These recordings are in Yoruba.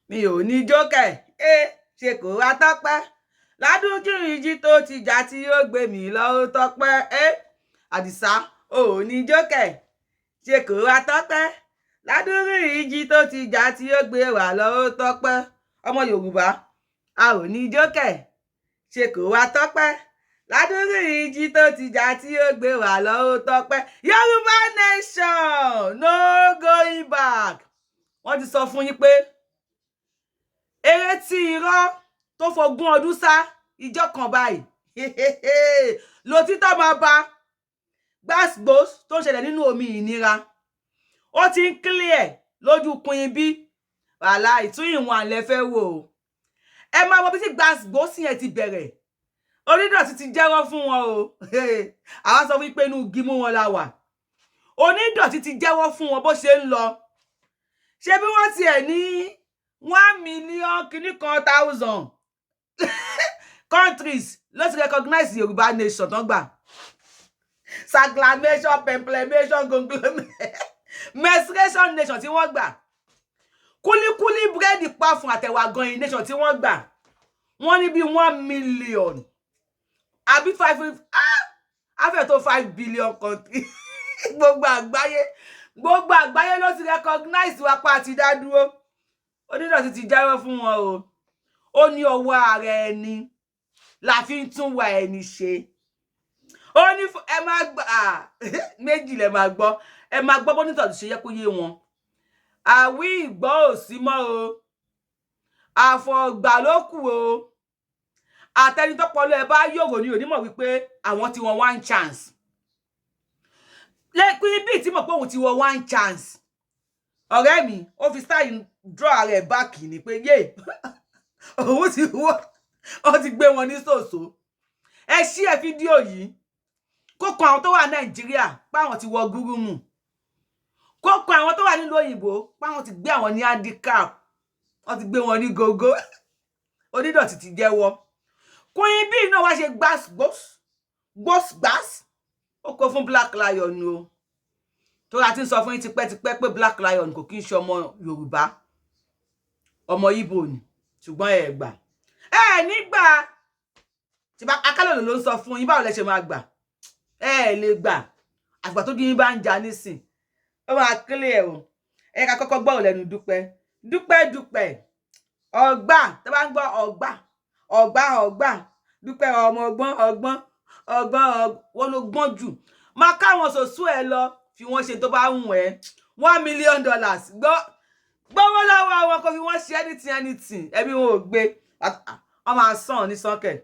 Mi ò ní jókè ẹ ṣe kò wá tọ́pẹ́ ládùúgbò ìjì tó ti jà tí ó gbé mi lọ, ó tọ́pẹ́. Ẹ Àdìsá ò ní jókè ṣe kò wá tọ́pẹ́ ládùúgbò ìjì tó ti jà tí ó gbé wá lọ, ó tọ́pẹ́. Ọmọ Yorùbá, a ò ní jókè ṣe kò wá tọ́pẹ́ ládùúgbò ìjì tó ti jà tí ó gbé wá lọ, ó tọ́pẹ́. Yorùbá nation, no going back. Wọ́n ti sọ fún yín pé eré tí irọ́ tó fogún ọdún sá, ìjọ kan báyìí lòtítọ́ máa bá. Gbàsgbòs tó ń ṣẹlẹ̀ nínú omi ìnira, ó ti ń clear lójú Queen B. Wàhálà ìtún ìwọ̀n àlẹ́ fẹ́ wò ó. Ẹ máa wọ bí tí gbàsgbòs yẹn ti bẹ̀rẹ̀. Onídọ̀tí ti jẹ́wọ́ fún wọn o. Àwa sọ wípé inú gímú wọn la wà. Onídọ̀tí ti jẹ́wọ́ fún wọn bó ṣe ń lọ. Ṣé bí wọ́n tiẹ̀ ní 1 million kìíní kan thousand countries ló ti recognize Yorùbá nation tán gbà. Sacclamation, pemplamation, menstruation nation tí wọ́n gbà, kúlíkúlí, búrẹ́dì pa fún àtẹ̀wà gan nation tí wọ́n gbà, wọ́n ní bí 1 million àbí five, ah, afẹ́ tó 5 billion country. Gbogbo àgbáyé, gbogbo àgbáyé ló ti recognize wa pa àti dá dúró. Onídọ̀tí ti jáwọ́ fún wọn o. Ó ní ọwọ́ ara ẹni la fi ń tún wa ẹni ṣe. Ó ní ẹ máa gbà méjì lẹ máa gbọ́. Ẹ máa gbọ́ bónítọ̀ ti ṣe yẹ kó yé wọn. Àwí ìgbọ́ ò sí mọ́ o, àfọ̀gbà ló kù o. Àtẹnitọ́pọ̀lọ́ ẹ bá yòrò ní onímọ̀ wípé àwọn ti wọ́n one chance lẹ́kùn ibi tí mọ̀ pé òun ti wọ one chance. Ọ̀rẹ́ mi, ó fi style draw ara ẹ̀ back ni pé yé òun ti wọ́, ó ti gbé wọn ní ṣòṣò. Ẹ ṣí ẹ fídíò yìí kó kan àwọn tó wà Nàìjíríà páwọn ti wọ gúrúmù, kó kan àwọn tó wà nílùú òyìnbó páwọn ti gbé àwọn ní handicap, wọ́n ti gbé wọn ní gógó. Onídọ̀tí ti jẹ́wọ́. Queen Bee náà wá ṣe gbas gbós gbós gbás, ó kó fún Black Lion o. Tó ra ti ń sọ fún yín tipẹ́tipẹ́ pé Black Lion kò kí ń ṣe ọmọ Yorùbá, ọmọ Ìgbò ni, ṣùgbọ́n ẹ gbà ẹ nígbà tí akálòlò ló ń sọ fún yín. Báwo lẹ ṣe máa gbà? Ẹ lè gbà àgbà tó dín yín bá ń jà nísìn. Ó máa clear o. Ẹ ká kọ́kọ́ gbọ́rọ̀ lẹ́nu Dúpẹ́. Dúpẹ́, Dúpẹ́ ọgbà tó bá ń gbọ́ ọgbà ọgbà ọgbà, Dúpẹ́ ọmọ ọgbọ́n ọgbọ́n ọgbọ́n, wọn ló gbọ́n jù. Máa káwọn sòsú ẹ lọ, fi wọ́n ṣe tó bá wù ẹ́. $1 million gbọ́, gbọ́wọ́ lọ́wọ́ wọn kò fi wọ́n ṣe anything, anything. Ẹbí wọn ò gbé, wọ́n máa sàn ní sànkẹ̀.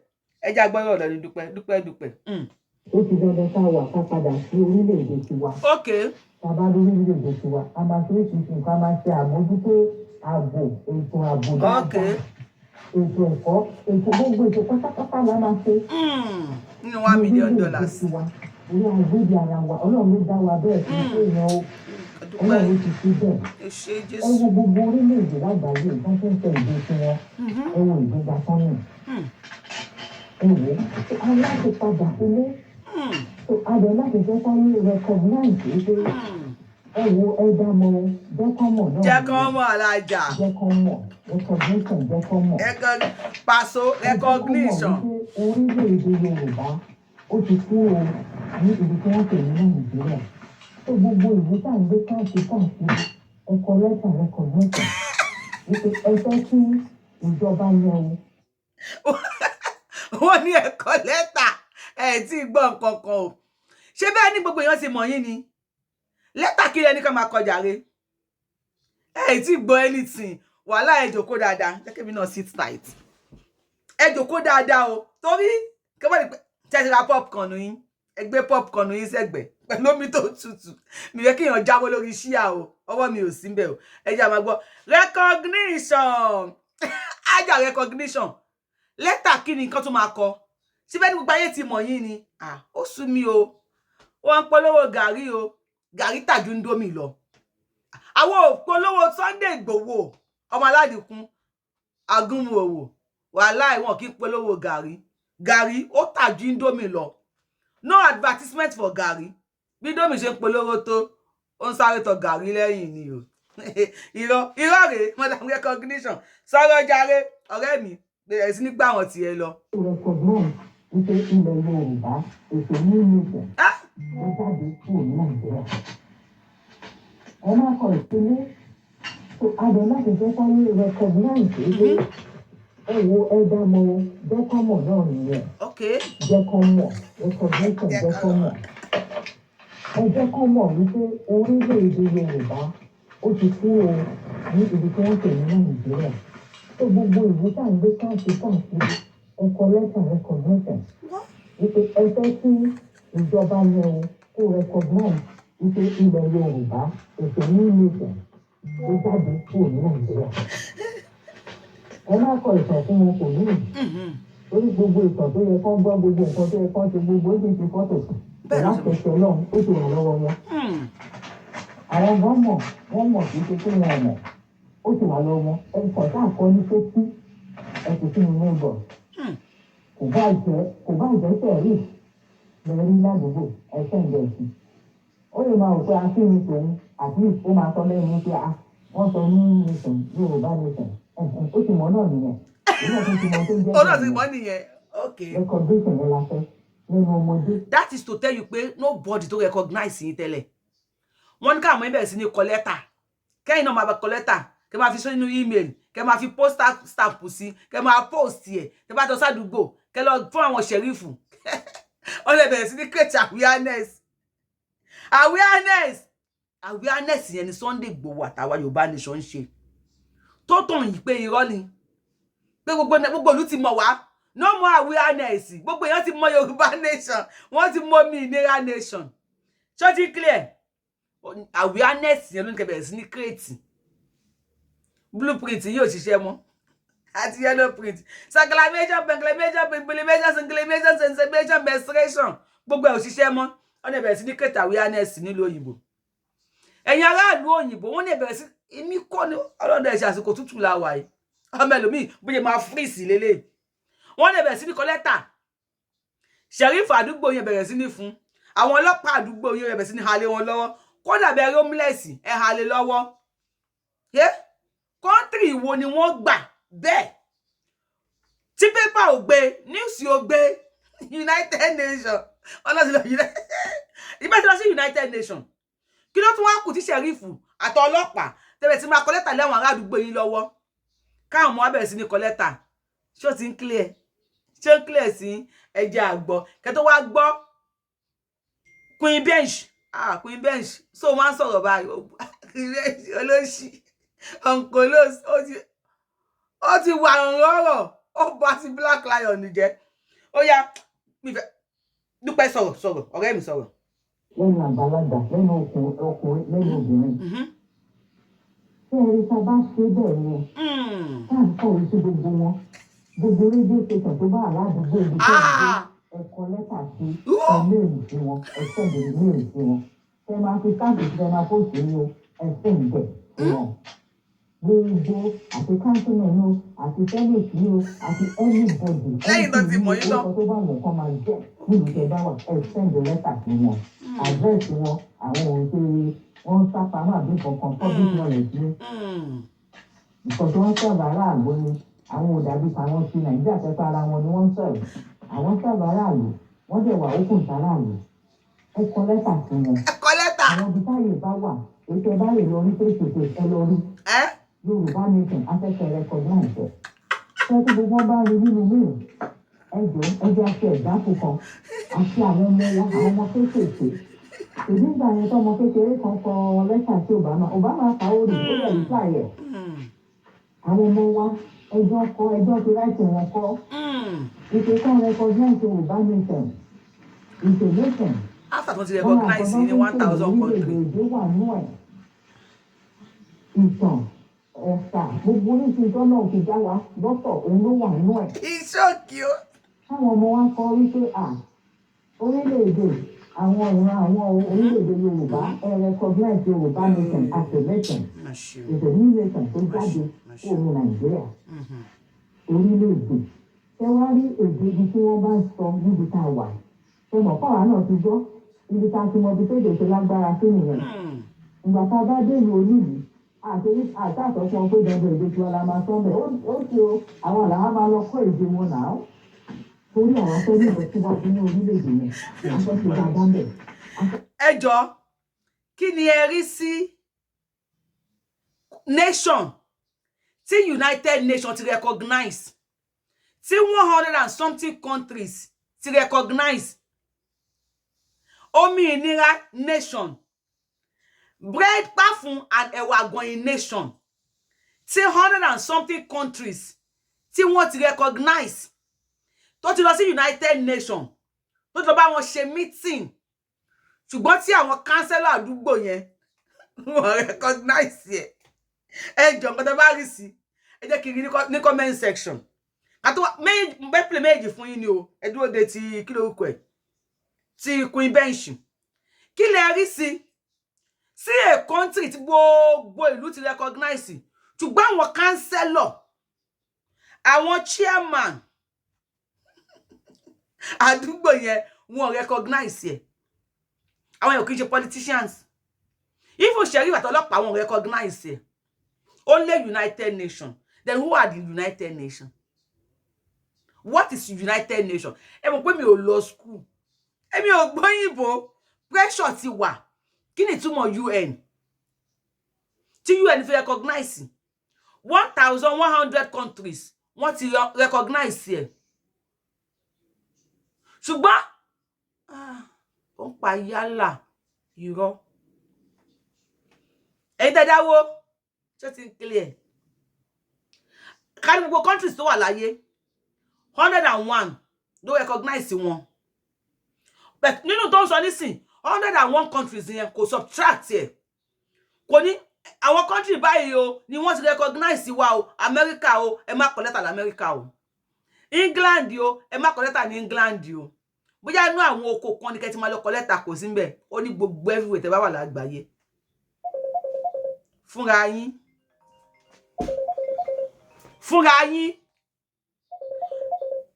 Ẹ jẹ́ agbọ́rọ̀ lẹ́nu Dúpẹ́, Dúpẹ́, Dúpẹ́. Ó ti dandan ká wà ká padà sí orílẹ̀-èdè tiwa. Tá a bá dé orílẹ̀-èdè tiwa, a máa ṣe oríṣiríṣi nǹkan, a máa ṣe àmójútó ààbò, ètò ààbò dáadáa, ètò ẹ̀kọ́, ètò gbogbo ètò pátápátá la máa ṣe. Nínú $1 million. Tiwa orí àgbègbè ara wa, Ọlọ́run ló dá wa bẹ́ẹ̀, kì í ṣe èèyàn o. Ọlọ́run ló ti ṣe bẹ́ẹ̀. Ẹ wo gbogbo orílẹ̀-èdè lágbàáyé tó ń sọ èdè tiwọn, ẹ wo ìgbéga tán nù. Ẹ wò ó, a láti padà sílé. So a dẹ̀ láti jẹ́ káyé recognize wípé ẹ wo, ẹ dá mọ, jẹ́ kán mọ̀ náà. Jẹ́ kán mọ̀, alájà. Jẹ́ kán mọ̀, recognition, jẹ́ kán mọ̀. Paso recognition. Orílẹ̀-èdè Yorùbá ó ti kúrò ní ibi tí wọ́n pè ní Nàìjíríà tó gbogbo ìlú tá à ń gbé káàkiri káàkiri. Ẹ kọ lẹ́tà recognition wípé ẹ fẹ́ kí ìjọba yẹn o. Wọ́n ní ẹ kọ lẹ́tà. Ẹ tí ì gbọ́ nǹkan kan o. Ṣé bẹ́ẹ̀ ni gbogbo èèyàn ti mọ̀ yín ni? Lẹ́tà kí ẹni ká máa kọjá re? Ẹ tí ì gbọ́ anything. Wàhálà, ẹ jókòó dáadáa. Jẹ́ kí èmi náà sit tight. Ẹ jókòó dáadáa o, torí kí wọ́n lè pẹ́ tẹ́sí ra popcorn yín. Ẹ gbé popcorn yín sẹ́gbẹ̀ẹ́ pẹ̀lú omi tó tutù. Mi fẹ́ kí èèyàn jábọ́ lórí ṣíà o. Ọwọ́ mi ò sí mbẹ̀ o. Ẹ jẹ́ àmọ́ gbọ́ recognition ájà. Recognition lẹ́tà, kí ni nǹkan tó máa kọ síbẹ̀ ní gbogbo ayé ti mọ̀ yín ni? Ó sú mi o. Wọ́n ń polówó gàrí o. Gàrí tàjú Indomie lọ. Àwọn òpolówó Sunday Igboho, ọmọ aládìkún agúnmu òwò. Wàláì, wọn kì í polówó gàrí. Gàrí ó tàjú Indomie lọ. No advertisement for gàrí. Bí Indomie ṣe ń polówó tó, ó ń sáré tọ gàrí lẹ́yìn ni o. Irọ́, irọ́ rèé. Madam Recognition, sọ̀rọ̀ jàre, ọ̀rẹ́ mi, bẹ̀rẹ̀ sí ní gbà wọ́n tiẹ̀ lọ. Recognize wípé ilẹ̀ Yorùbá is a new nation Ah! ó jáde kúrò ní Nàìjíríà. Ẹ má kọ ìpínlẹ̀ tó adẹ láti jẹ́ káyé recognize wípé, ẹ wo, ẹ dá mọ̀ o, jẹ́ ká mọ̀ náà nìyẹn. Jẹ́ kán mọ̀, recognition, jẹ́ kán mọ̀. Ẹ jẹ́ kán mọ̀ wípé orílẹ̀-èdè Yorùbá ó ti kúrò ní ibi tí wọ́n pè ní Nàìjíríà. Tó gbogbo ìwé tá à ń gbé káàkiri káàkiri, ẹ kọ lẹ́tà recognition What? wípé ẹ fẹ́ kí ìjọba yẹn o kó recognize wípé ilẹ̀ Yorùbá is a new nation ó jáde kúrò ní Nàìjíríà. Ẹ má kọ ìtàn fún wọn, kò ní ìdí, torí gbogbo ìtàn tó yẹ kán gbọ́, gbogbo nǹkan tó yẹ kán ṣe, gbogbo ó sì ti fọ́tò Bẹ́ẹ̀ ló ṣe mọ̀. Láṣẹṣẹ lọ́hùn, ó ti wà lọ́wọ́ wọn. Àwọn gan mọ̀, wọ́n mọ̀, kì í ṣe pé wọn ò mọ̀, ó ti wà lọ́wọ́ wọn. Ẹ kàn tá à kọ́ ní sétí, ẹ sì sínú mailbox. Kò bá jẹ́ sheriff lè rí ládùúgbò, ẹ send ẹ̀ sí. Ó lè máa rò pé akíní tòun, at least ó máa sọ lẹ́nu pé, ah, wọ́n sọ ní nation, Yorùbá nation. Ó ti mọ̀ náà nìyẹn, èyí náà tún ti mọ̀ tó ń jẹ́ Ó náà ti bẹ́ẹ̀. mọ̀ nìyẹn, okay. Recognition yẹn la fẹ́ lẹ́nu ọmọdé. That is to tell you pé nobody tó recognize yín tẹ́lẹ̀. Wọ́n ní káwọn bẹ̀rẹ̀ sí ní kọ lẹ́tà, kẹ́yìn náà máa bá kọ lẹ́tà, kẹ́ máa fi sínú email, kẹ́ máa fi postal stamp sí, kẹ́ máa post ẹ̀, kẹ́ bá tọ́ sádùúgbò, kẹ́ lọ fún àwọn sheriff. Wọ́n lè bẹ̀rẹ̀ sí ní create awareness, awareness, awareness. Yẹn ni Sunday Igboho àtàwa Yorùbá nation ń ṣe tó tàn yìí pé irọ́ ni, pé gbogbo ìlú ti mọ̀ wá. No more awareness. Gbogbo èèyàn ti mọ̀ Yorùbá nation, wọ́n ti mọ̀ òmìnira nation. Ṣó ti clear? Awareness yẹn ló ní kẹ́ bẹ̀rẹ̀ sí ní create. Blueprint yóò ṣiṣẹ́ mọ́ àti yellow print, circlamation, penclamation, pimplimation, singlimation, sensation, menstruation, gbogbo ẹ̀ ò ṣiṣẹ́ mọ́. Wọ́n lè bẹ̀rẹ̀ sí ní create awareness nílùú òyìnbó. Ẹ̀yin aráàlú òyìnbó, wọ́n lè bẹ̀rẹ̀ sí. Èmi kọ́ ni ọlọ́dẹ ṣe, àsìkò tútù la wà yìí, ọmọ ẹlòmíì bóyá máa freeze lélẹ̀. Wọ́n lè bẹ̀rẹ̀ sí ní kọ lẹ́tà. Sheriff àdúgbò yẹn, bẹ̀rẹ̀ sí ní fún àwọn ọlọ́pàá àdúgbò yẹn, bẹ̀rẹ̀ sí ní halẹ̀ wọn lọ́wọ́. Kódà bẹ̀rẹ̀ homeless, ẹ̀ halẹ̀ lọ́wọ́. Country wo ni wọ́n gbà bẹ́ẹ̀ tí paper ò gbé, news ò gbé? United Nations, ọlọ́sìn lọ United, ìbẹ́ ti lọ sí United Nations. Kí ló tún wá kù tí sheriff àti ọlọ́pàá tẹ̀lé tí máa kọ lẹ́tà lẹ́wọ̀n ará àdúgbò yín lọ́wọ́, káwọn ọmọ wa bẹ̀rẹ̀ sí ní kọ lẹ́tà? Ṣé ó ti ń clear? Ṣé ó ń clear sí? Ẹjẹ́ àgbọ̀ kẹ́ tó wá gbọ́. Queen Bench, ah, Queen Bench, so máa ń sọ̀rọ̀ báyìí. Queen Bench olóṣì onkolos, ó ti wà rọrọ̀, ó bá ti Black Lion jẹ́. Ó yá, mi fẹ́ dúpẹ́, sọ̀rọ̀, sọ̀rọ̀, ọ̀rẹ́ mi, sọ̀rọ̀. Lẹ́nu àgbàlagbà, lẹ́nu ọkùnrin, lẹ́nu obìnrin. Ṣé ẹ rí, tá a bá ṣe bẹ́ẹ̀ yẹn, tá à ń kọ̀wé sí gbogbo wọn, gbogbo radio station tó bá wà ládùúgbò ibi tó ń gbé, ẹ kọ lẹ́tà sí, ẹ mail sí wọn, ẹ send mail sí wọn. Ẹ máa fi káàdì sí, ẹ máa post ní o, ẹ send ẹ̀ sí wọn. Gbogbo àti councilman ní o, àti senate ní o, àti anybody. Lẹ́yìn tó ti mọ̀ yín tán. Orúkọ tó bá wọn kọ́ máa jẹ́ níbi tẹ́ bá wà, ẹ send lẹ́tà sí wọn. Address wọn, àwọn ohun tí wọ́n ń sápamọ́ àbí kankan, public knowledge ní. Nǹkan tí wọ́n sọ̀rọ̀ aráàlú ni àwọn ò dàbí tàwọn ti Nàìjíríà pẹ́pẹ́, ara wọn ni wọ́n ń sọ̀rọ̀. Àwọn sọ̀rọ̀ aráàlú, wọ́n dẹ̀ wà ókùn sáráàlú. Ẹ kọ lẹ́tà sí wọn. Ẹ kọ lẹ́tà. Àwọn ibi táyè bá wà, ètò ẹ bá lè lọ rí face to face, ẹ lọ rí. Ẹ Yorùbá nation, afẹ́fẹ́ recognize ẹ̀. Ṣé tí gbogbo wọn bá rí nínú mail, ẹ jọ, ẹ jẹ́ àti ẹ̀dáàpù kan àti àwọn ọmọ wa, àwọn ọmọ kéékèèké. Èmi ìgbà yẹn, tọmọ kékeré kan kọ lẹ́tà sí Obama, Obama kà, ó rí, ó lè reply ẹ̀. Àwọn ọmọ wa, ẹjọ́ kọ, ẹjọ́ ti ráìtì wọn kọ́ ìpè kan recognize Yorùbá nation is a nation. After tó ti recognize ní 1,000 country. Èdè wà nú ẹ̀, ìtàn, ẹ̀sà, gbogbo oríṣi tọ́nà ti dá wa lọ́tọ̀, òun ló wà nú ẹ̀. Ìṣókì o. Táwọn ọmọ wa kọ wípé à orílẹ̀-èdè àwọn ìran àwọn orílẹ̀-èdè Yorùbá, ẹ recognize Yorùbá nation as a nation, is a new nation tó jáde kúrò ní Nàìjíríà. Orílẹ̀-èdè, ṣé wá rí èdè ibi tí wọ́n bá ń sọ níbi tá a wà, ṣe mọ̀ fáwa náà ti gbọ́ ibi tá a ti mọ ibi tó èdè ṣe lágbára sí nìyẹn. Ìgbà tá a bá dé ìlú onílùú Àti àtàtọ̀ fún ọ pé dandan èdè tiwa la máa sọ bẹ́ẹ̀. Ó ṣe o, àwọn làwọn máa lọ kọ́ èdè wọn náà, torí àwọn fẹ́ ní ìlọsíwájú ní orílẹ̀-èdè yẹn, àwọn fẹ́ ṣe dáadáa ń bẹ̀. Ẹ jọ, kí ni ẹ rí sí nation tí United Nations ti recognize, tí 100 and something countries ti recognize, Òmìnira nation, bread pàfún and ẹ̀wà àgànyìn nation tí 100 and something countries tí wọ́n ti recognize, tó ti lọ sí United Nations, tó ti lọ bá wọn ṣe meeting, ṣùgbọ́n tí àwọn councillor àdúgbò yẹn wọ́n recognize ẹ̀? Ẹ jọ, nǹkan tó bá rí sí, ẹ jẹ́ kí n rí ní comment section. Kàtó mẹ́pìlẹ̀ méjì fún yín ni o. Ẹ dúró de ti kí lórúkọ ẹ̀, ti Queen Bench. Kí lẹ rí sí a country tí gbogbo ìlú ti recognize, ṣùgbọ́n àwọn councillor, àwọn chairman àdúgbò yẹn, wọn recognize ẹ̀? Àwọn èèyàn kì í ṣe politicians. Even sheriff àtọlọ́pàá, wọn recognize ẹ̀. Only United Nations. Then who are the United Nations? What is United Nations? Ẹ mọ̀ pé mi ò lọ school, èmi ò gbóyìnbó. Pressure ti wà. Kí ni ìtumọ̀ UN tí UN fi recognize 1,100 countries? Wọ́n ti recognize ẹ̀, ṣùgbọ́n ó ń pa yálà irọ́. Ẹ̀yin tẹ́ dáwó, ṣé ti ń clear? Ká ní gbogbo countries tó wà láyé, 101 ló recognize wọn, but nínú tó ń sọ nísìn, 101 countries yẹn, kò subtract ẹ̀, kò ní àwọn country báyìí o ni wọ́n ti recognize wa o. America o, ẹ má kọ lẹ́tà lamẹ́ríkà o. England o, ẹ má kọ lẹ́tà ní England o. Bóyá inú àwọn oko kan ní kẹ́ ti máa lọ kọ lẹ́tà, kò sí níbẹ̀. Ó ní gbogbo everywhere tẹ́ bá wà lágbàáyé, fúnra yín, fúnra yín.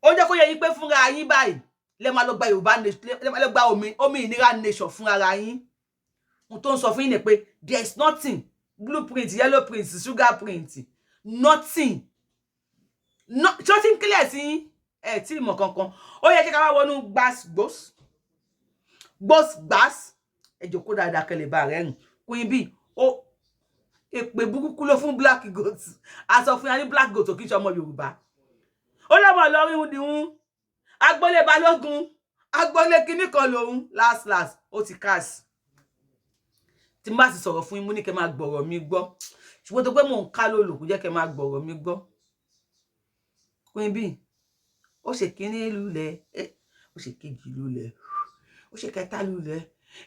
Ó jẹ́ kó yẹ yín pé fúnra yín báyìí lẹ máa lọ gba Yorùbá nation, lẹ máa lọ gba òmìnira nation fúnra yín. Ohun tó ń sọ fún yín ni pé there is nothing blueprint, yellow print, sugar print, nothing. No, ṣé ó ti ń clear sí yín? Ẹ tí ì mọ̀ kankan. Ó yẹ kí ká wá wọnú gbas gbos gbos gbas. Ẹ jókòó dáadáa kẹ́ lè bá rẹ̀ rìn. Queen Bee, ó èpè burúkú ló fún Black Goat. A sọ fún yín ní Black Goat ò kí ń ṣe ọmọ Yorùbá. Ó lọ́mọ Ìlọrin ni wọn, agboolé Balógun, agboolé kinní kan lòun. Last last, ó ti cast. Tí n bá ti sọ̀rọ̀ fún yín, mo ní kẹ́ máa gbọ̀rọ̀ mi gbọ́, ṣùgbọ́n tó pé mò ń ká lòlò, kò jẹ́ kẹ́ máa gbọ̀rọ̀ mi gbọ́. Queen Bee, ó ṣe kínní lulẹ̀, ó ṣe kejì lulẹ̀, ó ṣe kẹta lulẹ̀.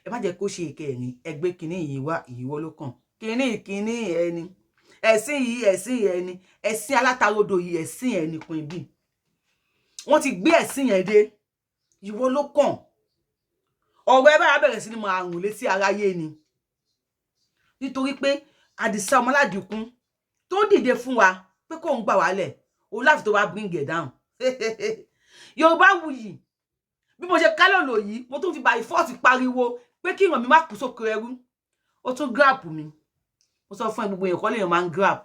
Ẹ má jẹ́ kó ṣe ìkẹrin. Ẹgbẹ́ kínní yìí wá, ìyíwọ́ ló kàn. Kínní kínní ẹni ẹ̀sìn yìí, ẹ̀sìn ẹni ẹ̀sìn alátarodò yìí, ẹ̀sìn ẹni. Queen Bee, wọ́n ti gbé ẹ̀sìn yẹn dé, ìwọ ló kàn. Ọ̀rọ̀ ẹ bára bẹ̀rẹ̀ sí ni máa rùn létí aráyé ni, nítorí pé Àdìsá Ọmọládìkún tó dìde fún wa pé kóun gbà wálẹ̀ òun láti tó bá bring it down. Yorùbá wuyì. Bí mo ṣe kálòlò yìí, mo tún fi by force pariwo pé kí ìràn mi má kú sóko ẹrú. Ó tún grab mi. Mo sọ fún ẹ, gbogbo èèyàn kọ́ lèèyàn máa ń grab.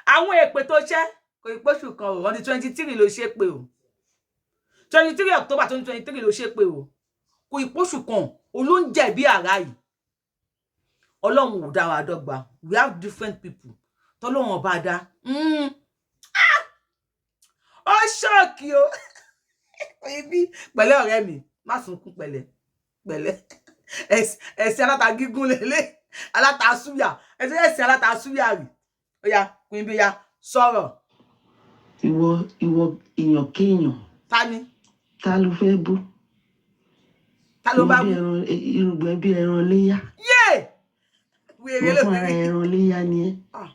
Àwọn èpè tó ṣẹ́ kò ì pósù kan o. On the 23 ló ṣe pé o, 23 October 2023 ló ṣe pé o. Kò ì pósù kan olóúnjẹ bí àrá yìí. Ọlọ́run ò dá wa dọ́gba. We have different people tọ́lọ́run ọba dá. Ó ṣọ́ọ̀kì o. Ibi pẹ̀lẹ́, ọ̀rẹ́ mi, má sunkún. Pẹ̀lẹ́ pẹ̀lẹ́. Ẹ̀sìn aláta gígùn lélẹ̀, aláta súyà, ẹ̀sìn aláta súyà rì. Ó yá, Queen Bee, yá, sọ̀rọ̀. Ìwọ, ìwọ èèyàn kéèyàn. Ta ni? Ta ló fẹ́ bú? Ta ló bá bí wí? Ẹran irùngbọ̀n bí ẹran léyà. Yé wèrè Ìwọ ló fúnra fi rí. Ẹran léyà ni ẹ. Ah.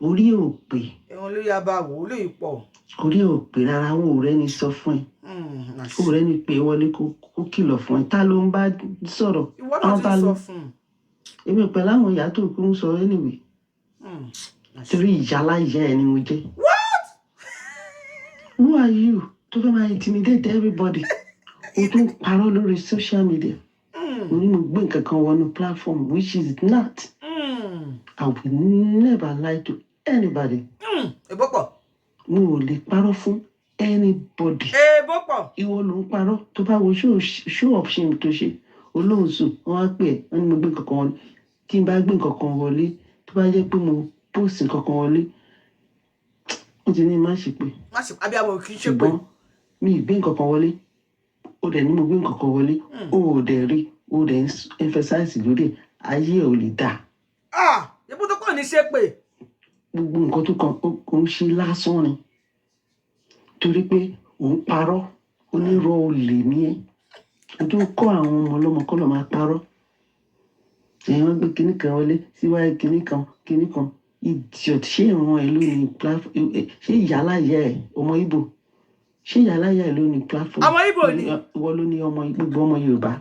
Orí ò pé. Ẹran ló yá bá wò ó lè pọ̀. Orí ò pé rárá. Wọn ò rẹ́ni sọ fún ẹ, ò rẹ́ni pé wọlé kó kìlọ̀ fún ẹ. Ta ló ń bá sọ̀rọ̀? Ìwọ náà Àwọn ti ta sọ ló fún un. Èmi pẹ̀lú àwọn ìyá tó kú ń sọ anyway, torí ìyálà ìyá ẹ ni mo jẹ́. What? Who are you tó fẹ́ máa intimidate everybody? O tún parọ́ lórí social media. Mo ní mo gbé nǹkan kan wọnú platform, which is not. I will never lie to anybody. Èbó pọ̀. Mo ò lè parọ́ fún anybody. Èbó pọ̀. Ìwọ ló ń parọ́. Tó bá wo show of shame tó ṣe, olóhùn sùn, wọ́n á pè é, wọ́n ní mo gbé nǹkan kan wọlé. Tí n bá gbé nǹkan kan wọlé, tó bá jẹ́ pé mo post nǹkan kan wọlé, ó ti ní má ṣe pé. Má ṣe, abiyamọ kì í ṣe pé. Ṣùgbọ́n mi ì gbé nǹkan kan wọlé, ó dẹ̀ ní mo gbé nǹkan kan wọlé, ó ò dẹ̀ rí, ó dẹ̀ ń emphasize lórí ẹ̀. Ayé ẹ̀ ò lè dáa. Ah, èbó tó kàn ní ṣe pé. Gbogbo nǹkan tó kàn ó ń ṣe lásán ni, torí pé òun parọ́, onírọ́ olè ní ẹ́. O tó kọ́ àwọn ọmọ ọlọ́mọ kọ́ lọ́ máa parọ́. Èèyàn gbé kinní kan wọlé síwájú kinní kan, kinní kan. Idiot! Ṣé ìran ẹ ló ní platform? Ṣé ìyáláyà ẹ, ọmọ Ìgbò, ṣé ìyáláyà ẹ ló ní platform? Ọmọ Ìgbò ni. Ìwọ ló ní ọmọ, gbogbo ọmọ Yorùbá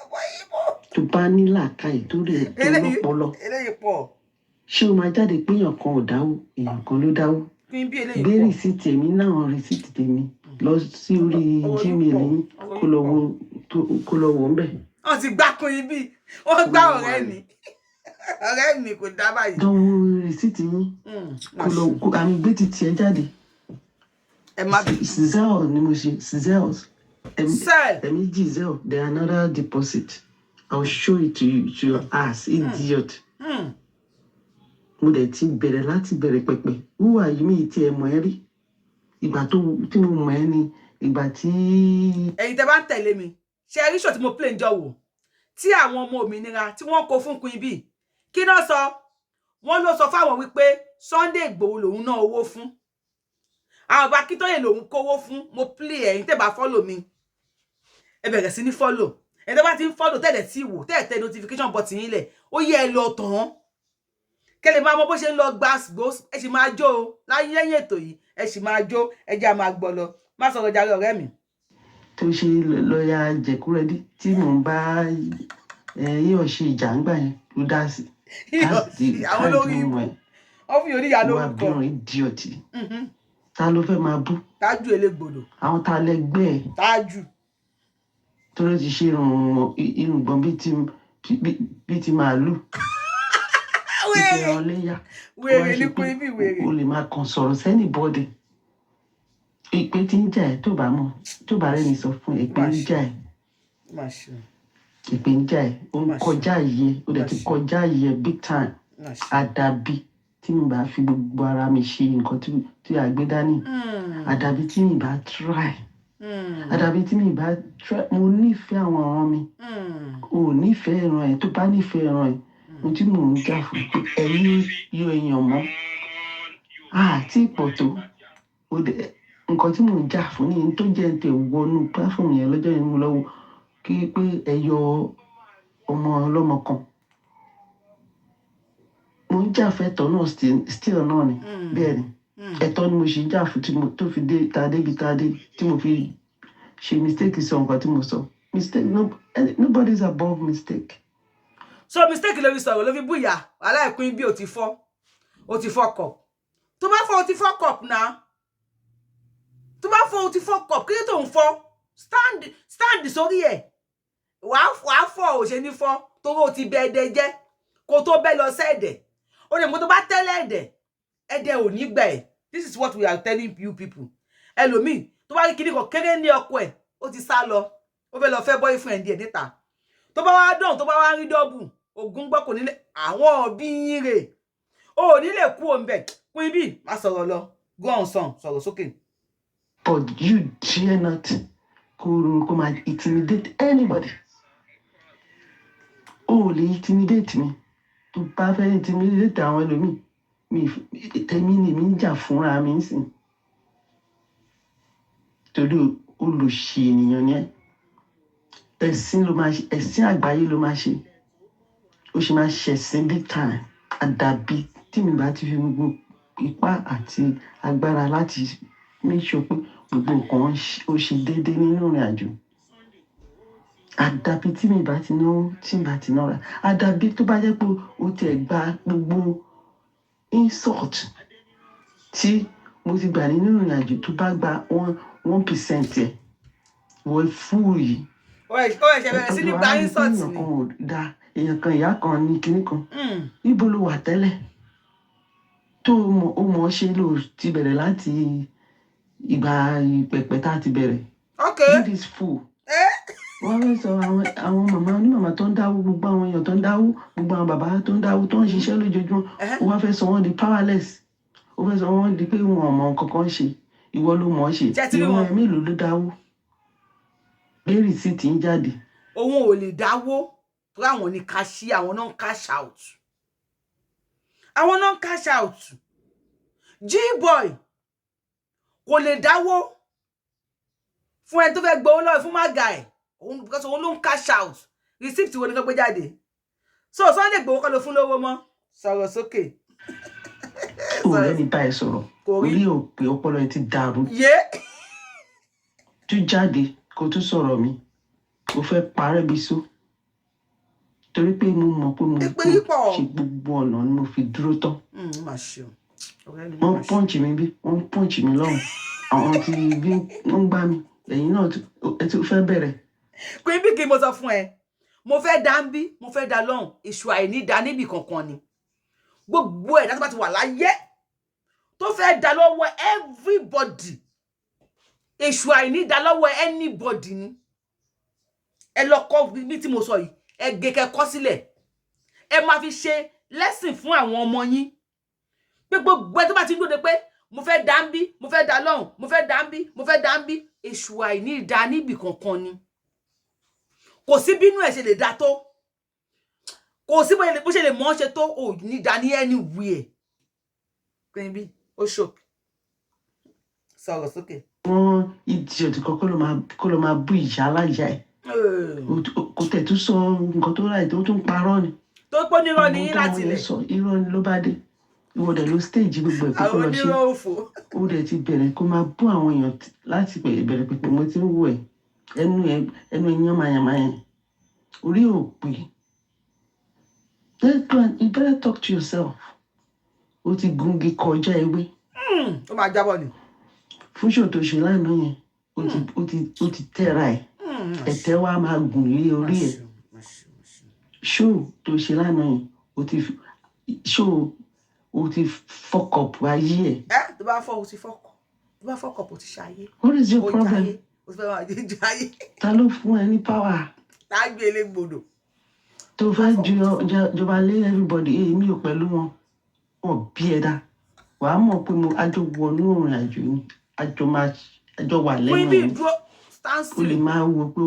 Ọmọ Ìgbò. tó bá ní làákàyè, tó rí ẹ tó lọ́pọlọ, Eléyìí pọ̀. ṣé o máa jáde pé èèyàn kan ò dáwó, èèyàn kan ló dáwó? Queen bí, eléyìí Gbé pọ̀. Receipt èmi náà, receipt tèmi, lọ sí orí Ọwọ́ yín Gmail pọ̀. yín, Ọwọ́ kó yín lọ pọ̀. wo kó lọ wò ń bẹ̀. Wọ́n ti gbá Queen bí, wọ́n gbá ọ̀rẹ́ mi. Ọ̀rẹ́ mi kò dá báyìí. Dánwò receipt yín, kó lọ kó àmì gbé ti tiẹ̀ jáde. Ẹ má bí. Zelle ni mo ṣe, Zelle. Sell. Ẹ̀mí jí Zelle, then another deposit. I will show it to you, to your ass, idiot. Mo dẹ̀ ti bẹ̀rẹ̀ láti bẹ̀rẹ̀ pẹ̀pẹ̀. Who are you? Mi ti ẹ̀ mọ̀ ẹ́ rí. Ìgbà tó tí mo mọ̀ ẹ́ ni ìgbà tí Ẹ̀yin tẹ́ bá ń tẹ̀lé mi, ṣe rí show tí mo play ń jọ wò tí àwọn ọmọ òmìnira tí wọ́n kó fún Queen Bee, kí náà sọ? Wọ́n ló sọ fáwọn wípé Sunday Igboho lòun ná owó fún, àwọn ọba Akíntóyè lòun kówó fún. Mo play. Ẹ̀yin tẹ́ bá follow mi, ẹ bẹ̀rẹ̀ sí ní follow. Ẹ̀yin tẹ́ bá ti ń follow tẹ́lẹ̀ tí wò tẹ́lẹ̀, tẹ notification button yín lẹ̀, ó yẹ ẹ lọ tán kẹ́ lè máa mọ bó ṣe ń lọ gbàgbó. Ẹ sì máa jó o láyé lẹ́yìn ètò yìí, ẹ sì máa jó. Ẹ jẹ́ a máa gbọ́ lọ. Má sọ̀rọ̀ jàre, ọ̀rẹ́ mi. Tó ṣe lọ́ọ̀yà jẹ̀kúrẹ́dí tí mò ń bá yíyọ̀ ṣe ìjà ńgbà yẹn ló dá sí. That's the Àwọn olórí time tí mo ibú mọ̀ ẹ́. Wọ́n fi oníyà Wà lórúkọ. bírun idiot. Ta ló fẹ́ máa bú? Tájù elégbodò. Àwọn ta lẹgbẹ́ ẹ̀? Tájù. Tó ló ti ṣe irùngbọ̀n bíi ti màálù, bíi ti Wèrè. ẹran léyà. Wèrè ní Queen Bee, wèrè. O lè máa kàn sọ̀rọ̀ sí anybody. Ìpè tí ń jà ẹ́, tó bá mọ̀, tó bá rẹ́ni sọ fún ẹ, ìpè ń jà ẹ́. Má ṣe. Ìpè ń jà ẹ́, ó ń Má ṣe. kọjá ìyẹ, ó dẹ̀ Má ti ṣe. kọjá ìyẹ big time. Má ṣe. Àdàbí tí mi bá fi gbogbo ara mi ṣe nǹkan tí a gbé dání, àdàbí tí mi bá try, àdàbí tí mi bá try. Mo nífẹ̀ẹ́ àwọn ọ̀ràn mi. O ò nífẹ̀ẹ́ ìran ẹ̀. Tó bá nífẹ̀ẹ́ ìran ẹ̀, ohun tí mò ń jà fún pé ẹ̀yin yọ èèyàn mọ́ àti ìpọ̀ tó o dẹ̀, nǹkan tí mò ń jà fún ní tó jẹ́ tẹ̀ wọnú platform yẹn lọ́jọ́ yẹn, mo lọ́wọ́ kí pé ẹ yọ ọmọ ọlọ́mọ kan. Mo ń jà fẹ́tọ̀ náà still náà ni. Bẹ́ẹ̀ ni, ẹ̀tọ́ ni mo ṣe ń jà fún tí mo tó fi dé ta débi ta dé, tí mo fi ṣe mistake, sọ nǹkan tí mo sọ. Mistake, no, nobody is above mistake. So mistake ló fi sọ̀rọ̀, ló fi bú ìyá aláìpín bí. O ti fọ́, o ti fọ́ cup. Tó bá fọ́, o ti fọ́ cup náà. Tó bá fọ́, o ti fọ́ cup. Kí ló tó ń fọ́? Stand, stand sórí ẹ̀. Wàá fọ́, ò ṣe ní fọ́, torí o ti bẹ ẹdẹ jẹ́ kó tó bẹ́ lọ sẹ́ẹ̀dẹ̀. O lè mú tó bá tẹ́lẹ̀ ẹ̀dẹ̀, ẹ̀dẹ̀ ò ní gbà ẹ̀. This is what we are telling you people. Ẹlòmíì tó bá rí kíní kan kéré ní ọkọ ẹ̀, ó ti sá lọ, ó fẹ́ lọ fẹ́ boyfriend ẹ̀ níta. Tó bá wá dán, tó bá wá rí double, ogun gbọ́, kò nílé àwọn òbí yín rè, o ò ní lè kú òun bẹ̀. Queen Bee, má sọ̀rọ̀ lọ. Go on son, sọ̀rọ̀ sókè. But you dare not kó máa intimidate anybody. O ò lè intimidate mi. Tó bá fẹ́ intimidate àwọn ẹlòmíì, mi tèmi ni mi ń jà fúnra mi ń sìn, torí olùṣì ènìyàn ni ẹ́. Ẹ̀sìn ló máa ṣe, ẹ̀sìn àgbáyé ló máa ṣe, ó ṣe máa ṣẹ̀sìn big time. Àdàbí tí mi bá ti fi gbogbo ipá àti agbára láti make sure pé gbogbo nǹkan ó ṣe déédéé nínú ìrìn àjò. Àdàbí tí mi bá ti náwó, tí mi bá ti nára. Àdàbí tó bá jẹ́ pé o tiẹ̀ gba gbogbo insult tí mo ti gbà nínú ìrìn àjò, tó bá gba 1% ẹ̀, wọ́n fún yìí. Ó ẹ̀ṣẹ̀ bẹ̀rẹ̀ sí ní gba insult Èèyàn ni. kan ò dáa. Èèyàn kan, ìyá kan ní kinní kan. Níbo ló wà tẹ́lẹ̀ tó o mọ̀ ó mọ̀ ọ́ ṣe ló ti bẹ̀rẹ̀ láti ìgbà ìpẹ̀pẹ̀ tá a ti bẹ̀rẹ̀? You this fool. Wọ́n fẹ́ sọ àwọn màmá onímàmá tó ń dáwó, gbogbo àwọn èèyàn tó ń dáwó, gbogbo àwọn bàbá tó ń dáwó, tó ń ṣiṣẹ́ lójoojúmọ́, wọ́n fẹ́ sọ wọ́n di powerless. Ó fẹ́ sọ wọ́n di pé wọn ò mọ nǹkan kan ṣe. Ìwọ ló mọ̀ ọ́ ṣe. Ṣé ti rí Ìwọ wọn? ẹ̀ mélòó ló dáwó? Gbé receipt ń jáde. Òun ò lè dáwó torí àwọn ní cashier, àwọn náà ń cash out, àwọn náà ń cash out. G-boy kò lè dáwó fún ẹni tó fẹ́ gbowó lọ́wọ́ fún mága ẹ̀ òun, because òun ló ń cash out. Receipt wo ni kò gbé jáde? So Sunday Igboho kọ́ ló fún lówó mọ́. Sọ̀rọ̀ sókè. Ò rẹ́ni bá ẹ sọ̀rọ̀. Kò rí. Orí ò pé, ọpọlọ ẹ ti dàrú. Yé. Tún jáde kó tún sọ̀rọ̀ mi, o fẹ́ parẹ́ bí só, torí pé mo mọ̀ pé mo Èpè yìí pọ̀. ṣe gbogbo ọ̀nà ni mo fi dúró tán. Mà ṣe o, ọ̀rẹ́ mi. Wọ́n Mà ṣe. punch mi bí wọ́n punch mi lọ́rùn, àwọn tí bí wọ́n gbá mi, ẹ̀yin náà ẹ tún fẹ́ bẹ̀rẹ̀. Queen Bee, kí mo sọ fún ẹ, mo fẹ́ dá ń bí, mo fẹ́ dá lọ́hùn, èṣù àìní dá níbì kankan ni. Gbogbo ẹ̀dá tó bá ti wà láyé tó fẹ́ dá lọ́wọ́ everybody, èṣù àìní dá lọ́wọ́ anybody ni. Ẹ lọ kọ́ bí tí mo sọ yìí, ẹ gé kẹ́ kọ́ sílẹ̀, ẹ máa fi ṣe lẹ́sìn fún àwọn ọmọ yín pé gbogbo ẹ tó bá ti ń dóde pé mo fẹ́ dá ń bí, mo fẹ́ dá lọ́hùn, mo fẹ́ dá ń bí, mo fẹ́ dá ń bí, èṣù àìní dá níbì kankan ni. Kò sí bínú ẹ̀ ṣe lè dá tó, kò sí bó ṣe lè mọ́ ṣe tó, ò ní dá ní anywhere. Queen Bee, ó ṣòkè, sọ̀rọ̀ sókè. Wọ́n idiot kan kó ló máa bú ìyá aláya ẹ̀. Kò tẹ̀ tún sọ nǹkan tó ráì, tó tún parọ́ ni. Tó pọ́ nírọ́ ní Àwọn láti táwọn yẹn ilẹ̀. sọ irọ́ ni ló bá dé. Ìwọ dẹ̀ ló stage gbogbo ẹ̀ pé kó Àwọn lọ ṣe. onírọ́ òfò. Ó dẹ̀ ti bẹ̀rẹ̀ kó máa bú àwọn èèyàn láti bẹ̀rẹ̀ pẹ̀pẹ̀. Mo ti ń wò ẹ́, ẹnu ẹ, ẹnu ẹ yánmayànmáyàn, orí ò pé. Let's go and you better talk to yourself. Ó ti gungi kọjá ewé. Ó máa jábọ̀ ni. Fún ṣò tó ṣe lánàá yẹn, ó ti tẹ́ra ẹ̀. Ẹ̀tẹ́ wa máa gùn lé orí ẹ̀. Ṣó tó ṣe lánàá yẹn, ó ti ṣó, ó ti fuck up ayé ẹ̀. Ẹ tó bá fọ́, o ti fọ́kọ̀, tó bá fọ́kọ̀, kò ti ṣayé. What is your Ó problem? jayé, ó ti fẹ́ máa jẹ jayé. Ta ló fún ẹ ní power Tá a gbé elégbodò. tó fẹ́ jọba lé everybody? Èmi ò pẹ̀lú wọn, wọn bí ẹ dá. Wàá mọ̀ pé mo àjọ wọnú òrìn àjò ni, àjọ máa àjọ wà lẹ́nu Queen Bee ẹ̀. dúró, stand O lè still. máa wo pé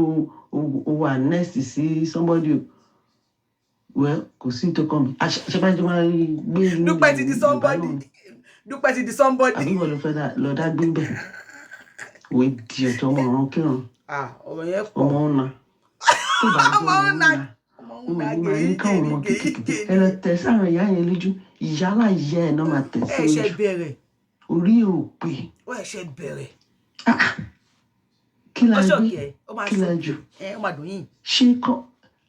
o wà next sí somebody o. Well, kò sí tó kàn mí, àṣebájọ máa gbé inú Dúpẹ́ ti di Yorùbá somebody. náà ni. Dúpẹ́ ti di somebody. Àbí wọ́n ló fẹ́ lọ dá gbé bẹ̀? Wòye di ọ̀tọ̀ ọmọ ọ̀run kírun. Ah, ọ̀rọ̀ yẹn pọ̀. Ọmọ ọ̀nà tó bá jẹ́ Ọmọ ọmọ ọ̀nà. ọ̀nà Ọmọ o ọ̀nà. ní máa ní káwọn ọmọ kékeré ẹ lọ tẹ sáwọn ìyá yẹn lójú. Ìyá láyé ẹ náà máa tẹ sí Ẹ ṣe lójú. bẹ̀rẹ̀. Orí ò pé. Ó ẹ ṣe bẹ̀rẹ̀. Ah, ah. Kí la Ó gbé? ṣòkè ẹ, ó máa Kí la ṣòkè jù? ẹ, ó máa dùn yín. Ṣé kọ́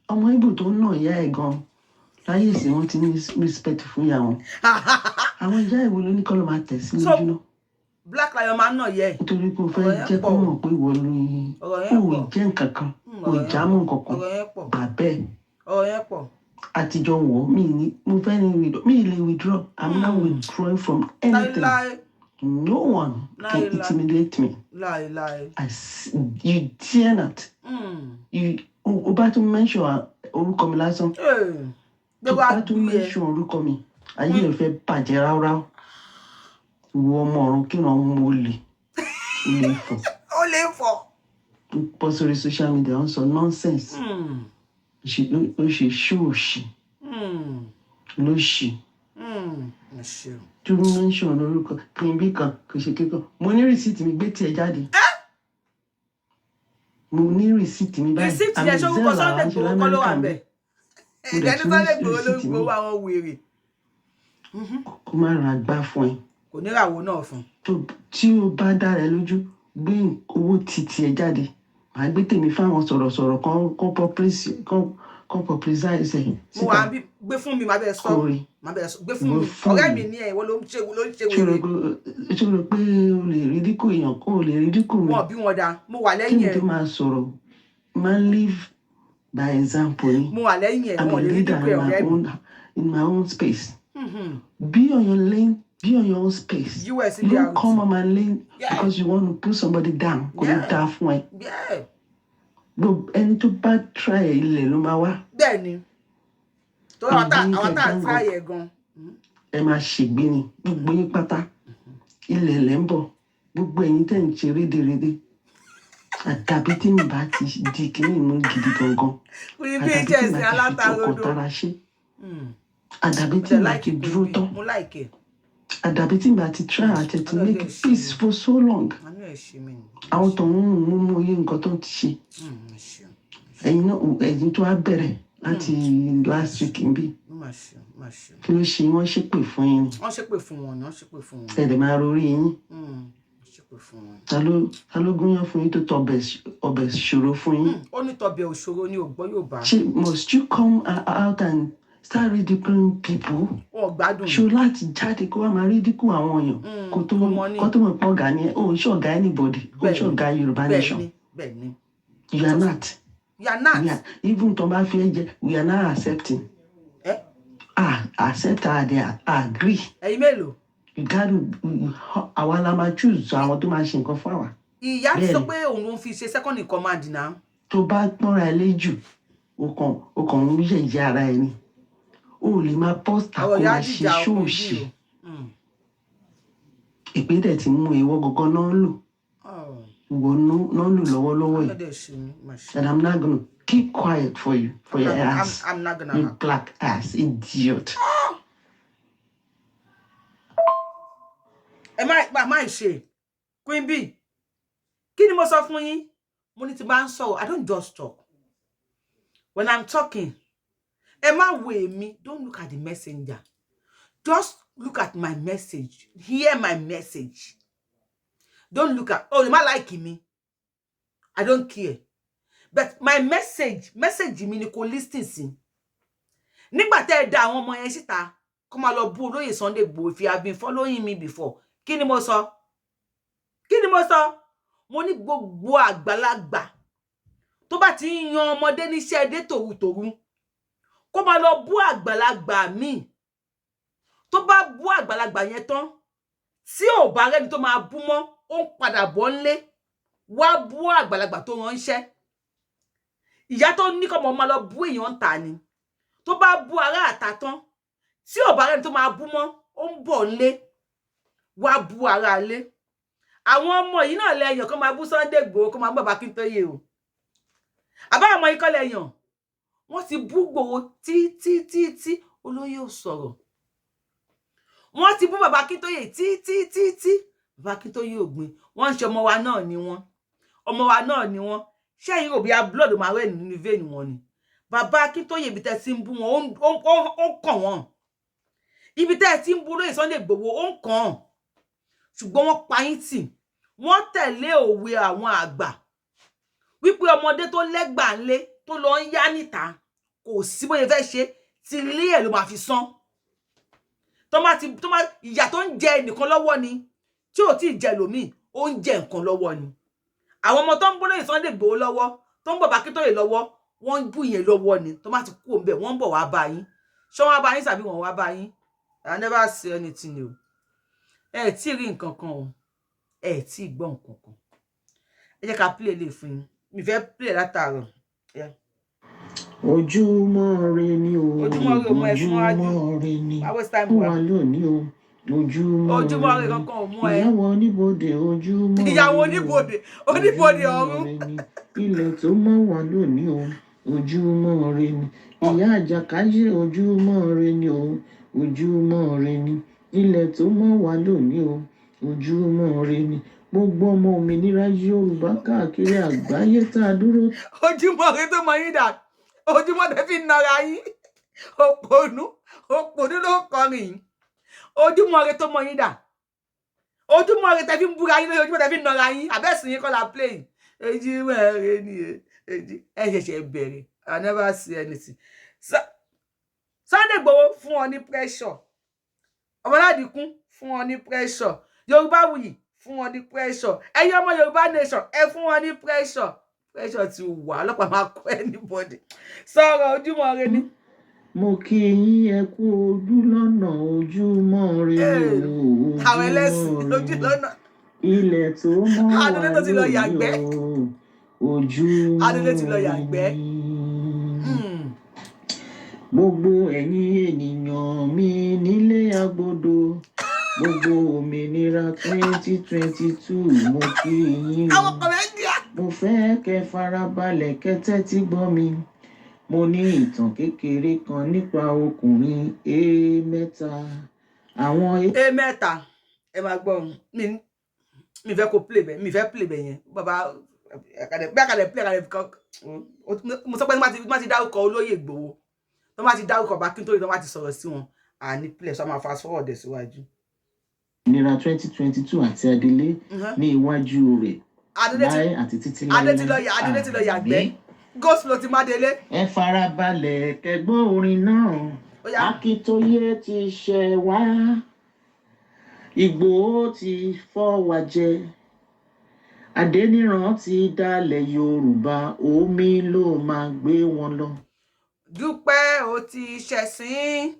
ọmọ Ìgbò tó ń nà ìyá ẹ̀ gan láyé ìsìn, wọn ti ní respect fún ìyá wọn. Àwọn ìyá ìwo ló ní kọ́ ló máa tẹ̀ sí So lójú náà? Black Lion máa ń nà yẹ ẹ. Nítorí pé o fẹ́ Ọ̀rọ̀ yẹn jẹ́ kó pọ̀. mọ̀ pé ìwọ ló Ọ̀rọ̀ yẹn ò pọ̀. jẹ́ nǹkan kan, ò Ọ̀rọ̀ yẹn já mọ́ nǹkan kan. Ọ̀rọ̀ yẹn pọ̀. Gbà bẹ́ẹ̀. Ọ̀rọ̀ yẹn pọ̀. Àtijọ́ wọ̀ mí ní mo fẹ́ ní withdraw, mi lè withdraw. I'm not withdrawing from anything. Láíláí. No one can Láíláí. intimidate me. Láíláí. You dare not. You o bá tún mention orúkọ mi lásán, tó Gbogbo bá tún àgbẹ̀ ẹ. mention orúkọ mi, ayé ẹ fẹ́ bàjẹ́ ráúráú. Ìwọ ọmọ ọ̀run kíran, ọmọ olè, olè fọ̀. Ó lè fọ̀. Ó bọ́ sórí social media, ó ń sọ nonsense. Ó ṣe ṣóòṣì ló ṣì. Ẹ ṣeun. Tó mention orúkọ Queen Bee kan, kò ṣe kíkọ. Mo ní receipt mi, gbé tiẹ̀ jáde. Mo ní receipt mi báyìí. Receipt Àmì yẹn, ṣórúkọ Zelle Sunday àwọn ṣe Igboho kọ́ ló wà l'Amẹ́ríkà ń bẹ̀? mi. Mo dẹ̀ Ẹ̀jẹ̀ ní tún Sunday ní Igboho ló ń receipt mi. gbowó àwọn wèrè. Kó má ra gbá fún ẹ. Kò ní ràwọ̀ náà fún. Tó tí o bá dára ẹ lójú, gbé owó títí ẹ jáde, màá gbé tèmi fáwọn sọ̀rọ̀sọ̀rọ̀ kan publicize ẹ Mo wà síta. bí gbé fún mi, màá bẹ̀ sọ. Kó rí. Màá bẹ̀ sọ, gbé fún Ìwọ mi. fún Ọ̀rẹ́ mi. mi ní ẹ̀, ìwọ ló ń ṣe Ṣé o rò wèrè. Ṣé o rò pé o lè rí dínkù èèyàn kó o lè rí dínkù mi? Wọn bí wọn da, mo wà Kí lẹ́yìn ni ẹ̀. tó máa sọ̀rọ̀ máa ń leave by example ni. Mo wà lẹ́yìn ẹ̀. I'm a Wọn ò lè rí leader dípò in my ọ̀rẹ́ mi. own in my own space. Be on your lane, be on your own space. US You don't BRT. come on my lane because you want to put somebody down. Kò ní dáa fún ẹ. Gbogbo ẹni tó bá try ẹ, ilẹ̀ ló máa wá. Bẹ́ẹ̀ ni, tó àwọn tá Gbogbo yín àwọn tẹ́ tá à gang up, try ẹ̀ gan. ẹ máa ṣègbè ni gbogbo yín pátá. Ilẹ̀ lẹ́ ń bọ̀. Gbogbo ẹ̀yin tẹ́ ń ṣe rédèrèdè, àdàbí tí mi bá ti di kíní mú gidi gangan, Queen B àdàbí tí jẹ́ mi ẹ̀sìn bá ti fi alátarodo. tọkàntara ṣe, àdàbí Mo tí dẹ̀ mi bá like ti Queen dúró B. tán, Mo like ẹ̀. àdàbí tí mi bá ti try àti to Ọlọ́dẹ make ṣe peace mí. for so long. Àánú ẹ̀ ṣe mí ni. Àwọn tó ń mú iye nǹkan tó ń ti ṣe, Ṣe. ẹ̀yin náà, ẹ̀yin tó wá bẹ̀rẹ̀ láti last week ń bí, Ó mà ṣe, ó mà ṣe. kí ló ṣe? Wọ́n ṣépè fún yín ni. Wọ́n ṣépè fún wọn ni, wọ́n ṣépè fún wọn. Ẹ dẹ̀ máa rorí yín. Wọ́n ṣépè fún wọn. Ta ló gúnyán fún yín tó tọ ọbẹ̀ ṣòro fún yín? Ó ní tọbẹ̀ òṣòro ní ògbọ́ yóò bá. Ṣé must you come out and start ridiculing people? Wọn ò gbádùn Ṣo ni. láti jáde kó wá máa ridicule àwọn èèyàn kó tó Kó mọ ní. kó tó mọ̀ pọ̀ ọ̀gá ni ẹ́? Ó ń ṣọ̀gá anybody, ó ń ṣọ̀gá Yorùbá nation. Bẹ́ẹ̀ ni. You are not. You are not. We are, even tó bá fi ẹ́ jẹ, we are not accepting. Ẹ Ah, accept, ah, they agree. Ẹ̀yin mélòó? You got to, àwa la máa choose àwọn tó máa ṣe nǹkan fún àwa. Ìyá ti sọ Bẹ́ẹ̀ni. pé òun ló ń fi ṣe second in command náà. Tó bá pọ́nra ẹ léjù, o kàn ń yẹ̀yẹ́ ara ẹ ni. O ò lè máa poster Ọ̀rọ̀ kó ìyá máa ṣe dìjà ọkùnrin bí ṣóòṣì. o. Ìpè dẹ̀ ti mú ìwọ gangan náà ń lò, ìwọ náà ń lò lọ́wọ́lọ́wọ́ yìí. Ọlọ́dẹ ṣe mí, mà ṣe. And I'm not gonna keep quiet for you, for your ass. I'm not gonna You happen. black ass idiot. Ẹ má ṣe Queen B. Kí ni mo sọ fún yín? Mo ní tí bá ń sọ̀rọ̀, I don't just talk. When I'm talking, ẹ má wo èmi. Don't look at the messenger, just look at my message. Hear my message. Don't look at, oh, you má like me, I don't care, but my message, message mi ni kò listen sí. Nígbà tẹ́ ẹ da àwọn ọmọ yẹn síta kó máa lọ bú olóyè Sunday Igboho, if you have been following me before, kí ni mo sọ? Kí ni mo sọ? Mo ní gbogbo àgbàlagbà tó bá ti ń yan ọmọdé níṣẹ́ dé tòrutòru kó máa lọ bú àgbàlagbà míì, tó bá bú àgbàlagbà yẹn tán, tí ò bá rẹ́ni tó máa bú mọ́, ó ń padà bọ̀ ńlé wá bú àgbàlagbà tó ránṣẹ́. Ìyá tó ní kọ́mọ máa lọ bú èèyàn ń ta ni, tó bá bú ará àta tán, tí ò bá rẹ́ni tó máa bú mọ́, ó ń bọ̀ ńlé wá bú ará ilé. Àwọn ọmọ yìí náà lẹ́yìn kó máa bú Sunday Igboho, kó máa bú bàbá Akíntóyè o. Àbá ọmọ yìí kọ́ lẹ́yìn wọ́n ti bú Igboho tí tí tí tí olóyè ò sọ̀rọ̀. Wọ́n ti bú bàbá Akíntóyè tí tí tí tí bàbá Akíntóyè ò gbìn. Wọ́n ń ṣe ọmọ wa náà ni wọ́n, ọmọ wa náà ni wọ́n. Ṣé ẹ̀yin rò bí a blood máa rẹ̀ nínú vein wọn ni? Bàbá Akíntóyè, ibi tẹ́ ti ń bú wọn, ó ń kàn wọ́n. Ibi tẹ́ ti ń bú olóyè Sunday Igboho, ó ń kàn án. Ṣùgbọ́n wọ́n pa yín tì. Wọ́n tẹ̀lé òwe àwọn àgbà wípé ọmọdé tó lẹ́gbàá ńlé tó lọ ń yá níta, kò sí bóyá fẹ́ ṣe ti ilé ẹ̀ ló máa fi san. Tó má ti tó má ìyà tó ń jẹ ẹnìkan lọ́wọ́ ni, tí ò tí ì jẹ lòmíì, ó ń jẹ nǹkan lọ́wọ́ ni. Àwọn ọmọ tó ń bólóyè Sunday Igboho lọ́wọ́, tó ń bọ̀ bá Akíntóyè lọ́wọ́, wọ́n ń bú yẹn lọ́wọ́ ni. Tó má ti kú òun bẹ̀, wọ́n ń bọ̀ wá bá yín. Ṣé wọ́n wá bá yín tàbí wọ́n wá bá yín? I never see anything o. Ẹ tí ì rí nǹkan kan o, ẹ tí ì gbọ́ nǹkan kan. Ẹ jẹ́ ká play lè fún yín. Mi fẹ́ play látàárọ̀. Yeah. Ojúmọ́ ire ni o. Ojúmọ́ ire ò mú ẹ fún wájú. Ojúmọ́ ire ni Wá waste time fún wa. wa lónìí o. Ojúmọ́ Ojúmọ́ ire ire ni. kankan ò mú ẹ. Ìyàwó oníbodè, ojúmọ́ Ìyàwó ire ni o. oníbodè, oníbodè Ojúmọ́ ọ̀run. ire ni. Ilẹ̀ tó mọ́ wa lónìí o, ojúmọ́ ire ni. Ìyá àjàkáyé, ojúmọ́ ire ni o. Ojúmọ́ ire ni. Ilẹ̀ tó mọ́ wa lónìí o, ojúmọ́ ire ni. Gbogbo ọmọ òmìnira Yorùbá káàkiri àgbáyé tá a dúró Ojúmọ́ ire tó mọ yín dà? Ojúmọ́ tẹ fi ń nara yín. Òpònú, òpònú ló ń kọrin yìí. Ojúmọ́ ire tó mọ yín dà? Ojúmọ́ ire tẹ fi ń búra yín lórí, ojúmọ́ tẹ fi ń nara yín. Àbẹ́sìn yín kọ́ la play. Ojúmọ́ ire ni ojú ẹ ṣẹ̀ṣẹ̀ bẹ̀rẹ̀. I never see anything. Sunday Igboho fún ọ ní pressure, Ọmọládìkún fún ọ ní pressure, Yorùbá Wuyì fún wọn ní pressure, ẹ̀yin ọmọ Yorùbá nation, ẹ fún wọn ní pressure. Pressure ti wà, ọlọ́pàá máa kọ́ anybody. Sọ̀rọ̀, ojúmọ́ ire ni. Mo kí yín, ẹ kú ojú lọ́nà, ojúmọ́ ire ni o. Àwọn ẹlẹ́sìn Ojúmọ́ ojú ire. lọ́nà. Ilẹ̀ tó mọ́ wá Adélé tó ti lọ lónìí yàgbẹ́. o, ojúmọ́ Adélé ti lọ ire yàgbẹ́. ni. Gbogbo ẹ̀yin ènìyàn mi nílé agbodò, gbogbo òmìnira 2022, mo kí yín o. Àwọn comedian. Mo fẹ́ kẹ́ farabalẹ̀, kẹ́ tẹ́tí gbọ́ mi. Mo ní ìtàn kékeré kan nípa ọkùnrin é mẹ́ta, àwọn E mẹ́ta, ẹ máa gbọ́ mi. Fẹ́ kó play bẹ́ẹ̀, mi fẹ́ play bẹ́ẹ̀ yẹn. Bàbá bí àkàlẹ̀ play àkàlẹ̀ kan, mo sọ pé tí wọ́n ti dárúkọ olóyè Ìgbòho, tó bá ti dárúkọ bá Akíntóyè, tó bá ti sọ̀rọ̀ sí wọn, àní play sọ máa fast forward ẹ̀ síwájú. Òmìnira 2022 àti Adelé ní iwájú rẹ̀ Adélé ti láé àti títí Adé ti lọ láéláé. yà, Adélé ti lọ yàgbẹ́. Àmín. Go slow ti má délé. Ẹ farabalẹ̀ kẹ́ gbọ́ orin náà. Ó yá. Akíntóyè ti ṣẹ̀ wá, Ìgbòho ti fọ́ wa jẹ, Adéníran ti dalẹ̀ Yorùbá, omi ló máa gbé wọn lọ. Dúpẹ́ ó ti ṣẹ̀sín,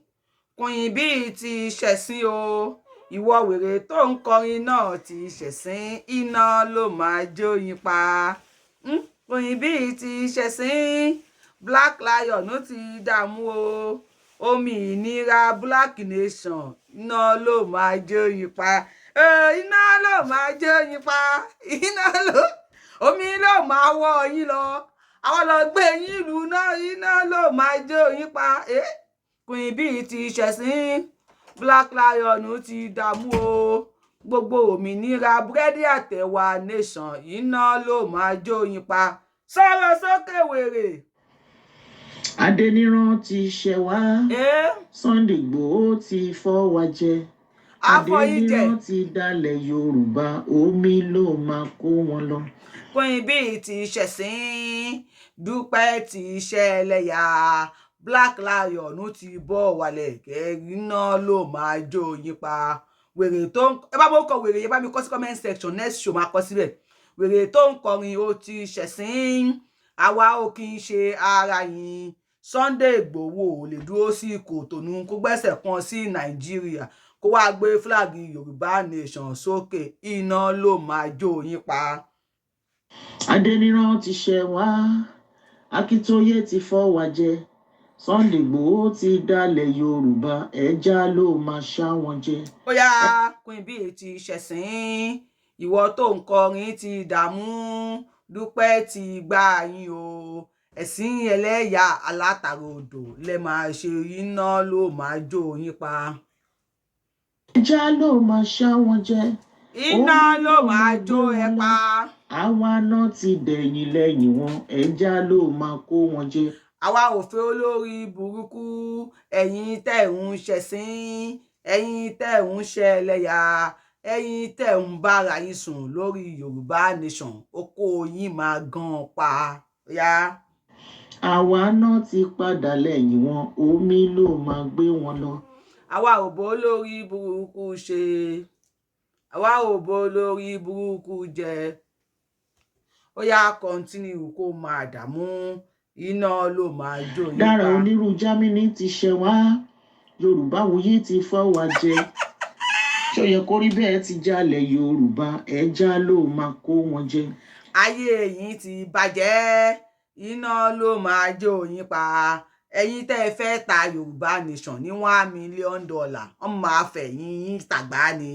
Queen Bee ti ṣẹ̀sín o, ìwọ wèrè tó ń kọrin náà ti ṣẹ̀sín, iná ló máa jó yín pa. Queen Bee ti ṣẹ̀sín, Black Lion ti dààmú o, omi ìnira Black Nation, iná ló máa jó yín pa. Iná ló máa jó yín pa, iná ló, omi ló máa wọ́ yín lọ, àwọn lọ gbé yín ìlú náà, iná ló máa jó yín pa. Queen Bee ti ṣẹ̀sín, Black Lion ti dààmú o, gbogbo òmìnira búrẹ́dì àtẹ̀wà nation, iná ló máa jó yín pa. Sọ̀rọ̀ sókè, wèrè. Adéníran ti ṣẹ̀ wá, Sunday Igboho ti fọ́ wa jẹ, Àfọyín jẹ. Adéníran ti dalẹ̀ Yorùbá, omi ló máa kó wọn lọ. Queen Bee ti ṣẹ̀sín, Dúpẹ́ ti ṣẹlẹ́yà, Black Lion ti bọ́ wálẹ̀, iná ló máa jó yín pa. Wèrè tó ń ẹ bá mọ̀ kọ wèrè yẹn, bá mi kọ sí comment section. Next show máa kọ síbẹ̀. Wèrè tó ń kọrin, ó ti ṣẹ̀sín, àwa ò kì í ṣe ara yín. Sunday Igboho ò lè dúró sí Kòtònú kó gbẹ́sẹ̀ kan sí Nàìjíríà, kó wáá gbé flag Yorùbá nation sókè, iná ló máa jó yín pa. Adéníran ti ṣẹ̀ wá, Akíntóyè ti fọ́ wa jẹ, Sunday Igboho ti dalẹ̀ Yorùbá, ẹja ló máa ṣá wọn jẹ. Ó yá, Queen Bee ti ṣẹ̀sín, ìwọ tó ń kọrin ti dààmú, Dúpẹ́ ti gbà yín o, ẹ̀sìn ẹlẹ́yà alátàrò odò lẹ máa ṣe, iná ló máa jó yín pa. Ẹja ló máa ṣá wọn jẹ. Iná Omi ló máa jó gbé ẹ wọn lọ. pa. Àwa náà ti dẹ̀yìn lẹ́yìn wọn, ẹja ló máa kó wọn jẹ. Àwa ò fẹ́ olórí burúkú. Ẹ̀yin tẹ́ ń ṣẹ̀sín, ẹ̀yin tẹ́ ń ṣẹlẹ́yà, ẹ̀yin tẹ́ ń bára yín sùn lórí Yorùbá nation, oko yín máa gan pa yá. Àwa náà ti padà lẹ́yìn wọn, omi ló máa gbé wọn lọ. Àwa ò bó lórí burúkú ṣe, àwa ò bó lórí burúkú jẹ. Ó yá, continue kó máa dààmú, iná ló máa jó yín Dára pa. Onírú Germany ti ṣẹ̀ wá, Yorùbá Wuyì ti fọ́ wa jẹ, ṣó yẹ kó rí bẹ́ẹ̀? Ti jalè Yorùbá, ẹja ló máa kó wọn jẹ. Ayé yín ti bàjẹ́, iná ló máa jó yín pa. Ẹ̀yin tẹ́ ẹ fẹ́ ta Yorùbá nation ní $1 million, wọ́n máa fẹ̀yìn yín tàgbá ni,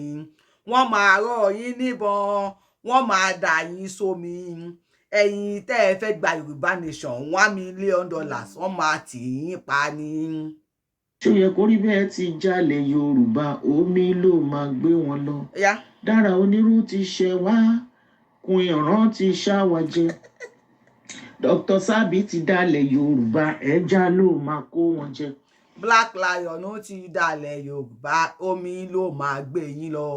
wọ́n máa rọ̀ yín níbọn, wọ́n máa dà yín sómi. Ẹ̀yin tẹ́ ẹ fẹ́ gba Yorùbá nation $1 million, wọ́n máa tì yín pa ni. Ṣó yẹ kó rí bẹ́ẹ̀? Ti jalè Yorùbá, omi ló máa gbé wọn lọ. Yá. Dára Onírú ti ṣẹ̀ wá, kun ìran ti ṣá wa jẹ, Dr Sabi ti dalẹ̀ Yorùbá, ẹja ló máa kó wọn jẹ. Black Lion ti dalẹ̀ Yorùbá, omi ló máa gbé yín lọ.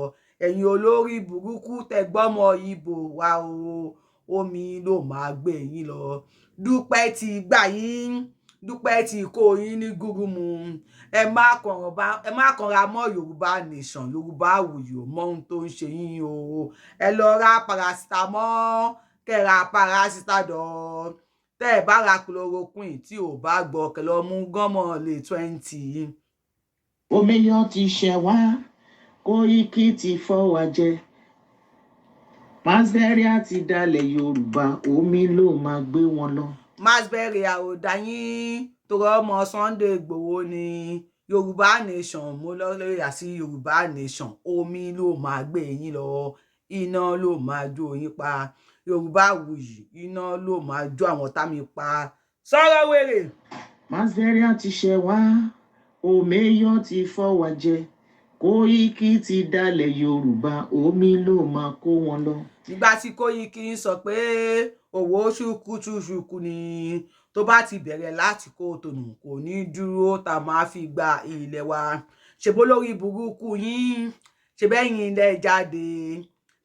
Ẹ̀yin olórí burúkú tẹgbọ́mọ ibo wa o, omi ló máa gbé yín lọ. Dúpẹ́ ti gbà yín, Dúpẹ́ ti kó yín ní gúrúmù. Ẹ má kanra mọ́ Yorùbá nation. Yorùbá Wuyì ò mọ ohun tó ń ṣe yín o. Ẹ lọ ra paracetamol. Kẹ́ ra paracetamol, tẹ́ ẹ bá ra chloroquine, tí ò bá gbọ́, kẹ́ lọ mú gánmọ̀ lè 20. Omeyọ ti ṣẹ̀ wá, Kóìkì ti fọ́ wa jẹ, Masberia ti dalẹ̀ Yorùbá, omi ló máa gbé wọn lọ. Masberry àròdà yín tó rọmọ Sunday Igboho ní Yorùbá Nation. Mo lọ lórí àti Yorùbá Nation, omi ló máa gbé yín lọ, iná ló máa jó yín pa. Yorùbá Wuyì, iná ló máa jó àwọn tá mi pa. Sọ̀rọ̀ wèrè. Masberia ti ṣẹ̀ wá, Omeyọ ti fọ́ wa jẹ, Kóìkì ti dalẹ̀ Yorùbá, omi ló máa kó wọn lọ. Nígbà tí Kóìkì ń sọ pé owó ṣùkú ni, tó bá ti bẹ̀rẹ̀ láti Kótónù, kò ní dúró tá a máa fi gba ilẹ̀ wa. Ṣèbó lórí burúkú yín ṣe bẹ́yìn ilẹ̀ jáde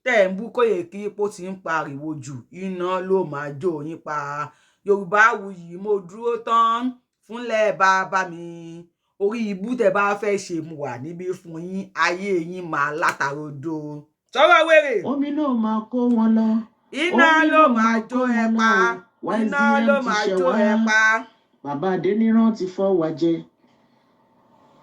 tẹ́ ẹ̀ ń bú Kóìkì pó ti ń pariwo jù, iná ló máa jó yín pa. Yorùbá Wuyì, mo dúró tán fúnlẹ̀ bàbá mi. Orí ibú tẹ́ bá fẹ́ ṣe, mo wà níbí fún yín. Ayé yín máa látàrodo. Sọ̀rọ̀ wèrè. Omi ló máa kó wọn lọ. Iná ló máa jó ẹ pa, iná ló máa jó ẹ pa. Bàbá Adéníran ti fọ́ wa jẹ,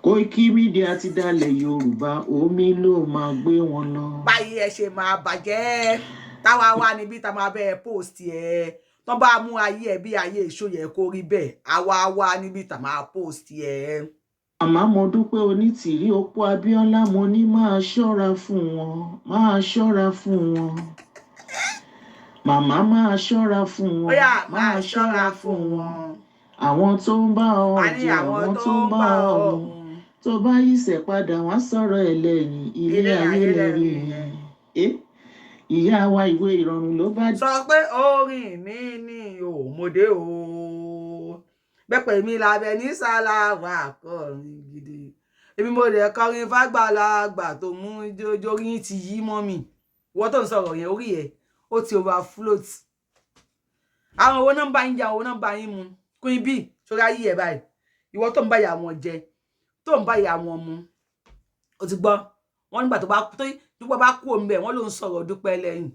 Koiki Media ti dalẹ̀ Yorùbá, omi ló máa gbé wọn lọ. Báyìí ẹ ṣe máa bàjẹ́, táwa wà níbí tá máa bẹ́ẹ̀ post ẹ, tán bá mú ayé ẹ bí ayé èso yẹ kó rí bẹ́ẹ̀, àwa wà níbí tá máa post ẹ. Màmá mo dúpẹ́ Onítìrí opó Abíọ́lá, mo ní máa ṣọ́ra fún wọn, máa ṣọ́ra fún wọn. Màmá, máa ṣọ́ra fún wọn, máa ṣọ́ra fún wọn. Àwọn tó ń bá ọ jẹ, àwọn tó ń bá ọ mu, tó bá yíṣẹ́ padà, wọ́n sọ̀rọ̀ ẹ̀ lẹ́yìn. Ilé ayé lẹ́rí yẹn. Ìyá wa, ìwé ìrọ̀rùn ló bá. Sọ pé orin mi ní òmòdé o, bẹ́pẹ̀ mi lábẹ́ ní sálàwà kọrin gidi, èmi mo dẹ̀ kọrin fàgbàlagbà tó mú jójó. Orí ti yí mọ́ mi. Ìwọ tó ń sọ̀rọ̀ yẹn, orí ẹ̀ ó ti overfloat. Àwọn owó náà ń bá yín jẹ, àwọn owó náà ń bá yín mu. Queen B, sórí ayé ẹ̀ báyìí, ìwọ tó ń bá ìyá wọn jẹ, tó ń bá ìyá wọn mu, ó ti gbọ́ wọn nígbà tó bá tó Dúpẹ́ bá kú òun bẹ́ẹ̀, wọ́n ló ń sọ̀rọ̀ Dúpẹ́ lẹ́yìn.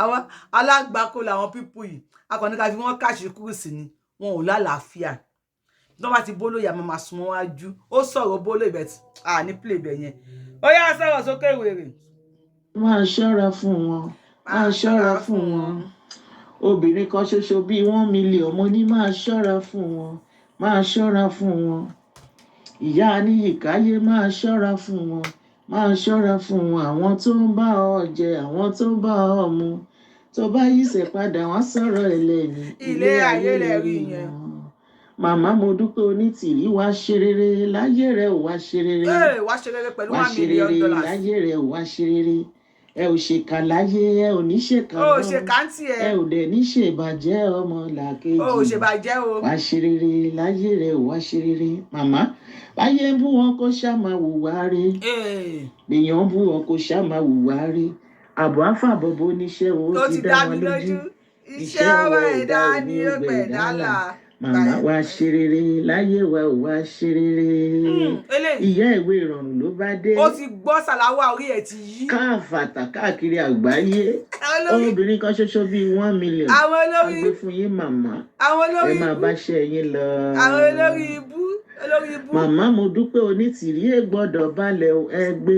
Àwọn alágbàkó làwọn people yìí, akọni ká fi wọ́n káàṣì kúrú sí ni, wọn ò lálàáfíà. Tí wọ́n bá ti bólóyè, àmọ́ máa sún wájú. Ó sọ̀rọ̀ bólóyè bẹ̀ à ní play bẹ̀ yẹn. Ó yá, sọ̀rọ̀ sókè wèrè. Máa ṣọ́ra fún wọn, máa ṣọ́ra fún wọn. Obìnrin kan ṣoṣo bíi 1 million, mo ní máa ṣọ́ra fún wọn, máa ṣọ́ra fún wọn. Ìyá Aníyìkáyé, máa ṣọ́ra fún wọn, máa ṣọ́ra fún wọn. Àwọn tó ń bá ọ jẹ, àwọn tó ń bá ọ mu, tó bá yíṣẹ́ padà, wọ́n sọ̀rọ̀ ẹ̀ lẹ́yìn. Ilé ayé lẹ rí yẹn. Màmá mo dúpẹ́ Onítìrí, wá ṣe rere láyé rẹ ò, wá ṣe rere. Wá ṣe rere pẹ̀lú wá one ṣe million rere dollars. láyé rẹ ò, wá ṣe rere. Ẹ ò ṣèkà láyé, ẹ ò ní ṣèkà Ó náà ṣe kàǹtì ẹ. Ẹ ò dẹ̀ ní ṣèbàjẹ́ ọmọ làkejì. Ó ṣe bàjẹ́ o. Wá ṣe rere láyé rẹ ò, wá ṣe rere. Màmá, báyé ń bú wọn, kó ṣá máa hùwà rè. Èèyàn ń bú wọn, kó ṣá máa hùwà rè. Àbọ̀ àfàbọ̀bọ̀ oníṣẹ́ o Tó ti ti dá dá wọn mi lójú lójú, iṣẹ́ ọwọ́ ẹ̀dá ni ó gbẹ̀dá là. Màmá, wá ṣe rere láyé wa ò, wá ṣe rere. Eléyìí Ìyá ìwé ìrọ̀rùn ló bá dé. Ó ti gbọ́ sàláwà, orí ẹ̀ ti yí. Káàfàtà káàkiri àgbáyé. Olórí Obìnrin kan ṣoṣo bíi 1 million. Àwọn olórí A gbé fún yín, màmá. Àwọn Ẹ olórí máa ibú bá ṣe yín lọ. Àwọn olórí ibú, olórí ibú. Màmá mo dúpẹ́ Onítìrí, ẹ gbọ́dọ̀ balẹ̀ o, ẹ gbé.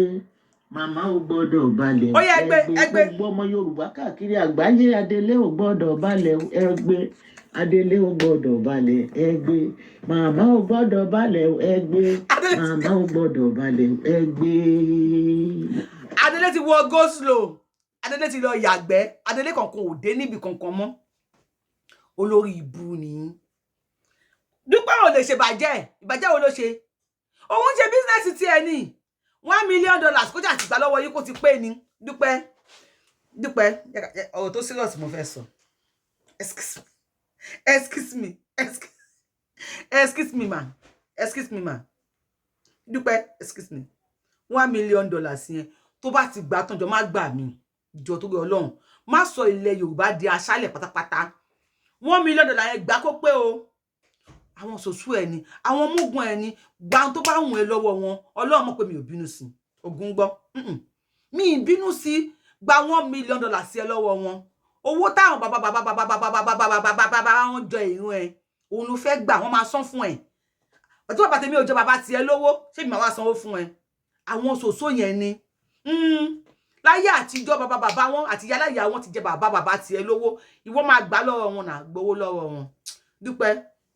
Màmá ò gbọ́dọ̀ balẹ̀ o, Ó yá, ẹ gbé, ẹ gbé. Gbogbo ọmọ Yorùbá káàkiri àgbáyé, Adélé ò gbọ́dọ̀ balẹ̀ o, ẹ gbé. Adélé ò gbọ́dọ̀ balẹ̀, ẹ gbé. Màmá ò gbọ́dọ̀ balẹ̀ o, ẹ gbé. Adélé Màmá ò gbọ́dọ̀ balẹ̀ o, ẹ gbé. Adélé ti wọ go slow, Adélé ti lọ yàgbẹ́, Adélé kankan ò dé níbi kankan mọ́. Olórí ibú ni Dúpẹ́. Ò lè ṣe bàjẹ́. Ìbàjẹ́ wo ló ṣe? Òun ṣe business tiẹ̀ ní $1 million kó jà ti gbà lọ́wọ́ yín, kó ti pé ni. Dúpẹ́, Dúpẹ́, ọ̀rọ̀ tó serious mo fẹ́ sọ. Excuse me, excuse me, excuse me ma, excuse me ma. Dúpẹ́, excuse me. $1 million yẹn, tó bá ti gbà tán, jọ má gbà mí, jọ tó rí Ọlọ́run, má sọ ilẹ̀ Yorùbá di aṣálẹ̀ pátápátá. $1 million yẹn, gbà kó pé o. Àwọn sòsú ẹ ni, àwọn mugun ẹ ni, gba tó bá wùn ẹ lọ́wọ́ wọn. Ọlọ́run mọ̀ pé mi ò bínú sí. Ogun gbọ́, mi ì bínú sí. Gba $1 million sí ẹ lọ́wọ́ wọn. Owó táwọn bàbá bàbá bàbá bàbá bàbá bàbá bàbá bàbá wọn jọ ìrún ẹ, òun ló fẹ́ gbà. Wọ́n máa san fún ẹ. Ọtí bàbá tèmi ò jọ bàbá tiẹ̀ lówó, ṣé mi máa wá sanwó fún ẹ? Àwọn ṣòṣò yẹn ni láyé àtijọ́, bàbá bàbá wọn àti ìyá láyà wọn ti jẹ bàbá bàbá tiẹ̀ lówó. Ìwọ máa gbà lọ́wọ́ wọn náà, gbowó lọ́wọ́ wọn. Dúpẹ́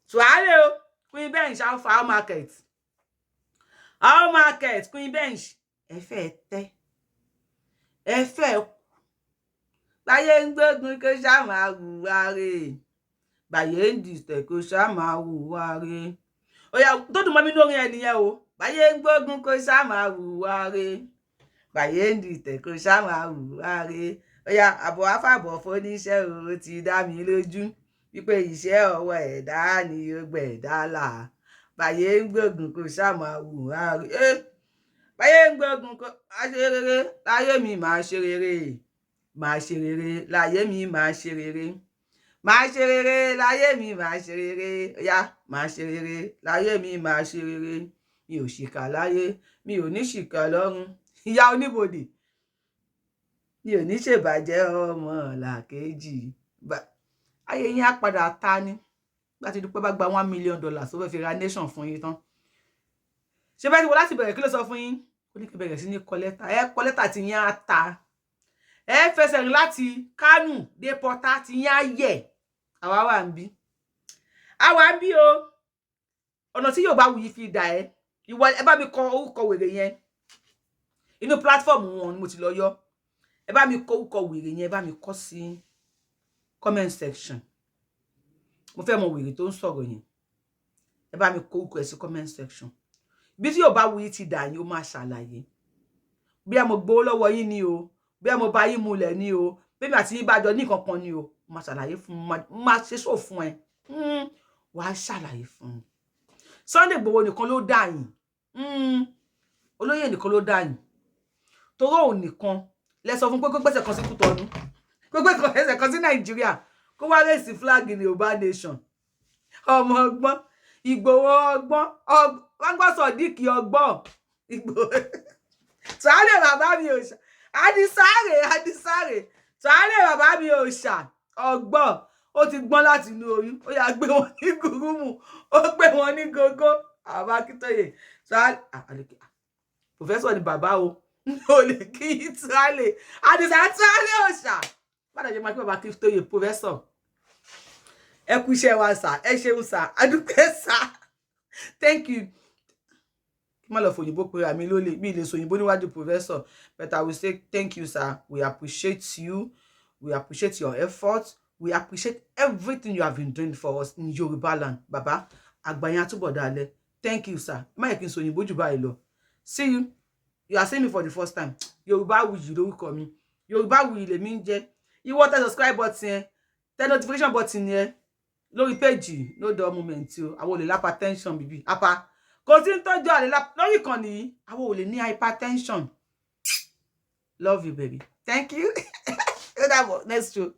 tùhálẹ̀ o. Queen Bench, how far? Market, how market? Queen Bench, ẹ fẹ́ tẹ́, ẹ fẹ́ báyé ń gbógun kó ṣáà máa hùwà rè, báyé ń dìtẹ̀ kó ṣáà máa hùwà rè. Ó yá, tó dùn mọ́ mi lórí ẹ nìyẹn o. Báyé ń gbógun kó ṣáà máa hùwà rè, báyé ń dìtẹ̀ kó ṣáà máa hùwà rè. Ó yá, àbọ̀ àfàbọ̀ fóníṣẹ́ o. Ó ti dá mi lójú wípé iṣẹ́ ọwọ́ ẹ̀dá ni ó gbẹ̀dá là. Báyé ń gbógun kó ṣáà máa hùwà rè, báyé ń gbógun kó máa ṣe rere láyé mi, máa ṣe rere, máa ṣe rere láyé mi, máa ṣe rere, máa ṣe rere láyé mi, máa ṣe rere. Yá, máa ṣe rere láyé mi, máa ṣe rere. Mi ò ṣìkà láyé, mi ò ní ṣìkà lọ́run. Ìyá oníbodè, mi ò ní ṣèbàjẹ́ ọmọ làkejì. Ayé yín á padà ta ni láti dúpẹ́ bá gba $1 million tó fẹ́ fi ra nation fún yín tán. Ṣé bẹ́ẹ̀ ni wọ́n láti bẹ̀rẹ̀? Kí ló sọ fún yín? Ó ní kí bẹ̀rẹ̀ sí ní kọ lẹ́tà. Ẹ kọ lẹ́tà tí yín á ta, ẹ fẹsẹ̀ rìn láti Kánò dé Pọ́tà tí yín á yẹ̀. Àwa wà ń bí, àwa ń bí o. Ọ̀nà tí Yorùbá Wuyì fi dà ẹ́ ìwọ, ẹ bá mi kọ orúkọ wèrè yẹn. Inú platform wọn ni mo ti lọ yọ. Ẹ bá mi kọ orúkọ wèrè yẹn, ẹ bá mi kọ sí comment section. Mo fẹ́ mọ wèrè tó ń sọ̀rọ̀ yẹn. Ẹ bá mi kọ orúkọ ẹ̀ sí comment section. Bí tí Yorùbá Wuyì ti dà yín, ó máa ṣàlàyé bí a mo gbowó lọ́wọ́ yín ni o, bí a mo bá yín mulẹ̀ ni o, bí mi àti yín bá jọ ní nǹkan kan ni o. Máa ṣàlàyé fún, máa ṣe sọ fún ẹ, wàá ṣàlàyé fún un. Sunday Igboho nìkan ló dà yín, olóyè nìkan ló dà yín, torí òun nìkan lẹ sọ fún pé kó gbẹ́sẹ̀ kan sí Kútọ́nù, kó gbẹ́sẹ̀ kan sí Nàìjíríà, kó wá raise flag ní Yorùbá nation. Ọmọ ọgbọ́n Ìgbòho, ọgbọ́n wọ́n gbọ́ Sodiq, ọgbọ́n Ìgbòho. Sáré bàbá mi ò ṣà, àdìsáré, àdìsáré, sáré bàbá mi ò ṣà. Ọgbọ́n ó ti gbọ́n láti inú oyún. Ó yà gbé wọn ní gúrúmù, ó gbé wọn ní gógó. Àbá Akíntóyè, sáré professor ni bàbá o. Ò lè kí tíráàlè àdìsá, tíráàlè òòṣà padà jẹ́ máa kí bàbá Akíntóyè. Professor, ẹ kú iṣẹ́ wa sà, ẹ ṣeun sà, adúpẹ́ sà, thank you. Kí má lọ fòyìnbó pé àmì ló lè mi lè sòyìnbó níwájú professor, but I will say thank you, sir. We appreciate you, we appreciate your effort, we appreciate everything you have been doing for us in Yoruba land. Bàbá àgbàyàn àtúbọ̀ dalẹ̀. Thank you, sir. Má yẹ kí n sòyìnbó jù báyìí lọ. See you. You are seeing me for the first time, Yorùbá Wuyì lórúkọ mi, Yorùbá Wuyì lèmi ń jẹ́. Ìwọ tẹ subscribe button yẹn, tẹ notification button yẹn lórí page. No dull moment o. Àwọn ò lè hypertension bíbí apa kò sí ń tọ́jú àlè lórí ìkànnì yìí. Àwọn ò lè ní hypertension. Love you, baby. Thank you. Ó dàbọ̀, next show.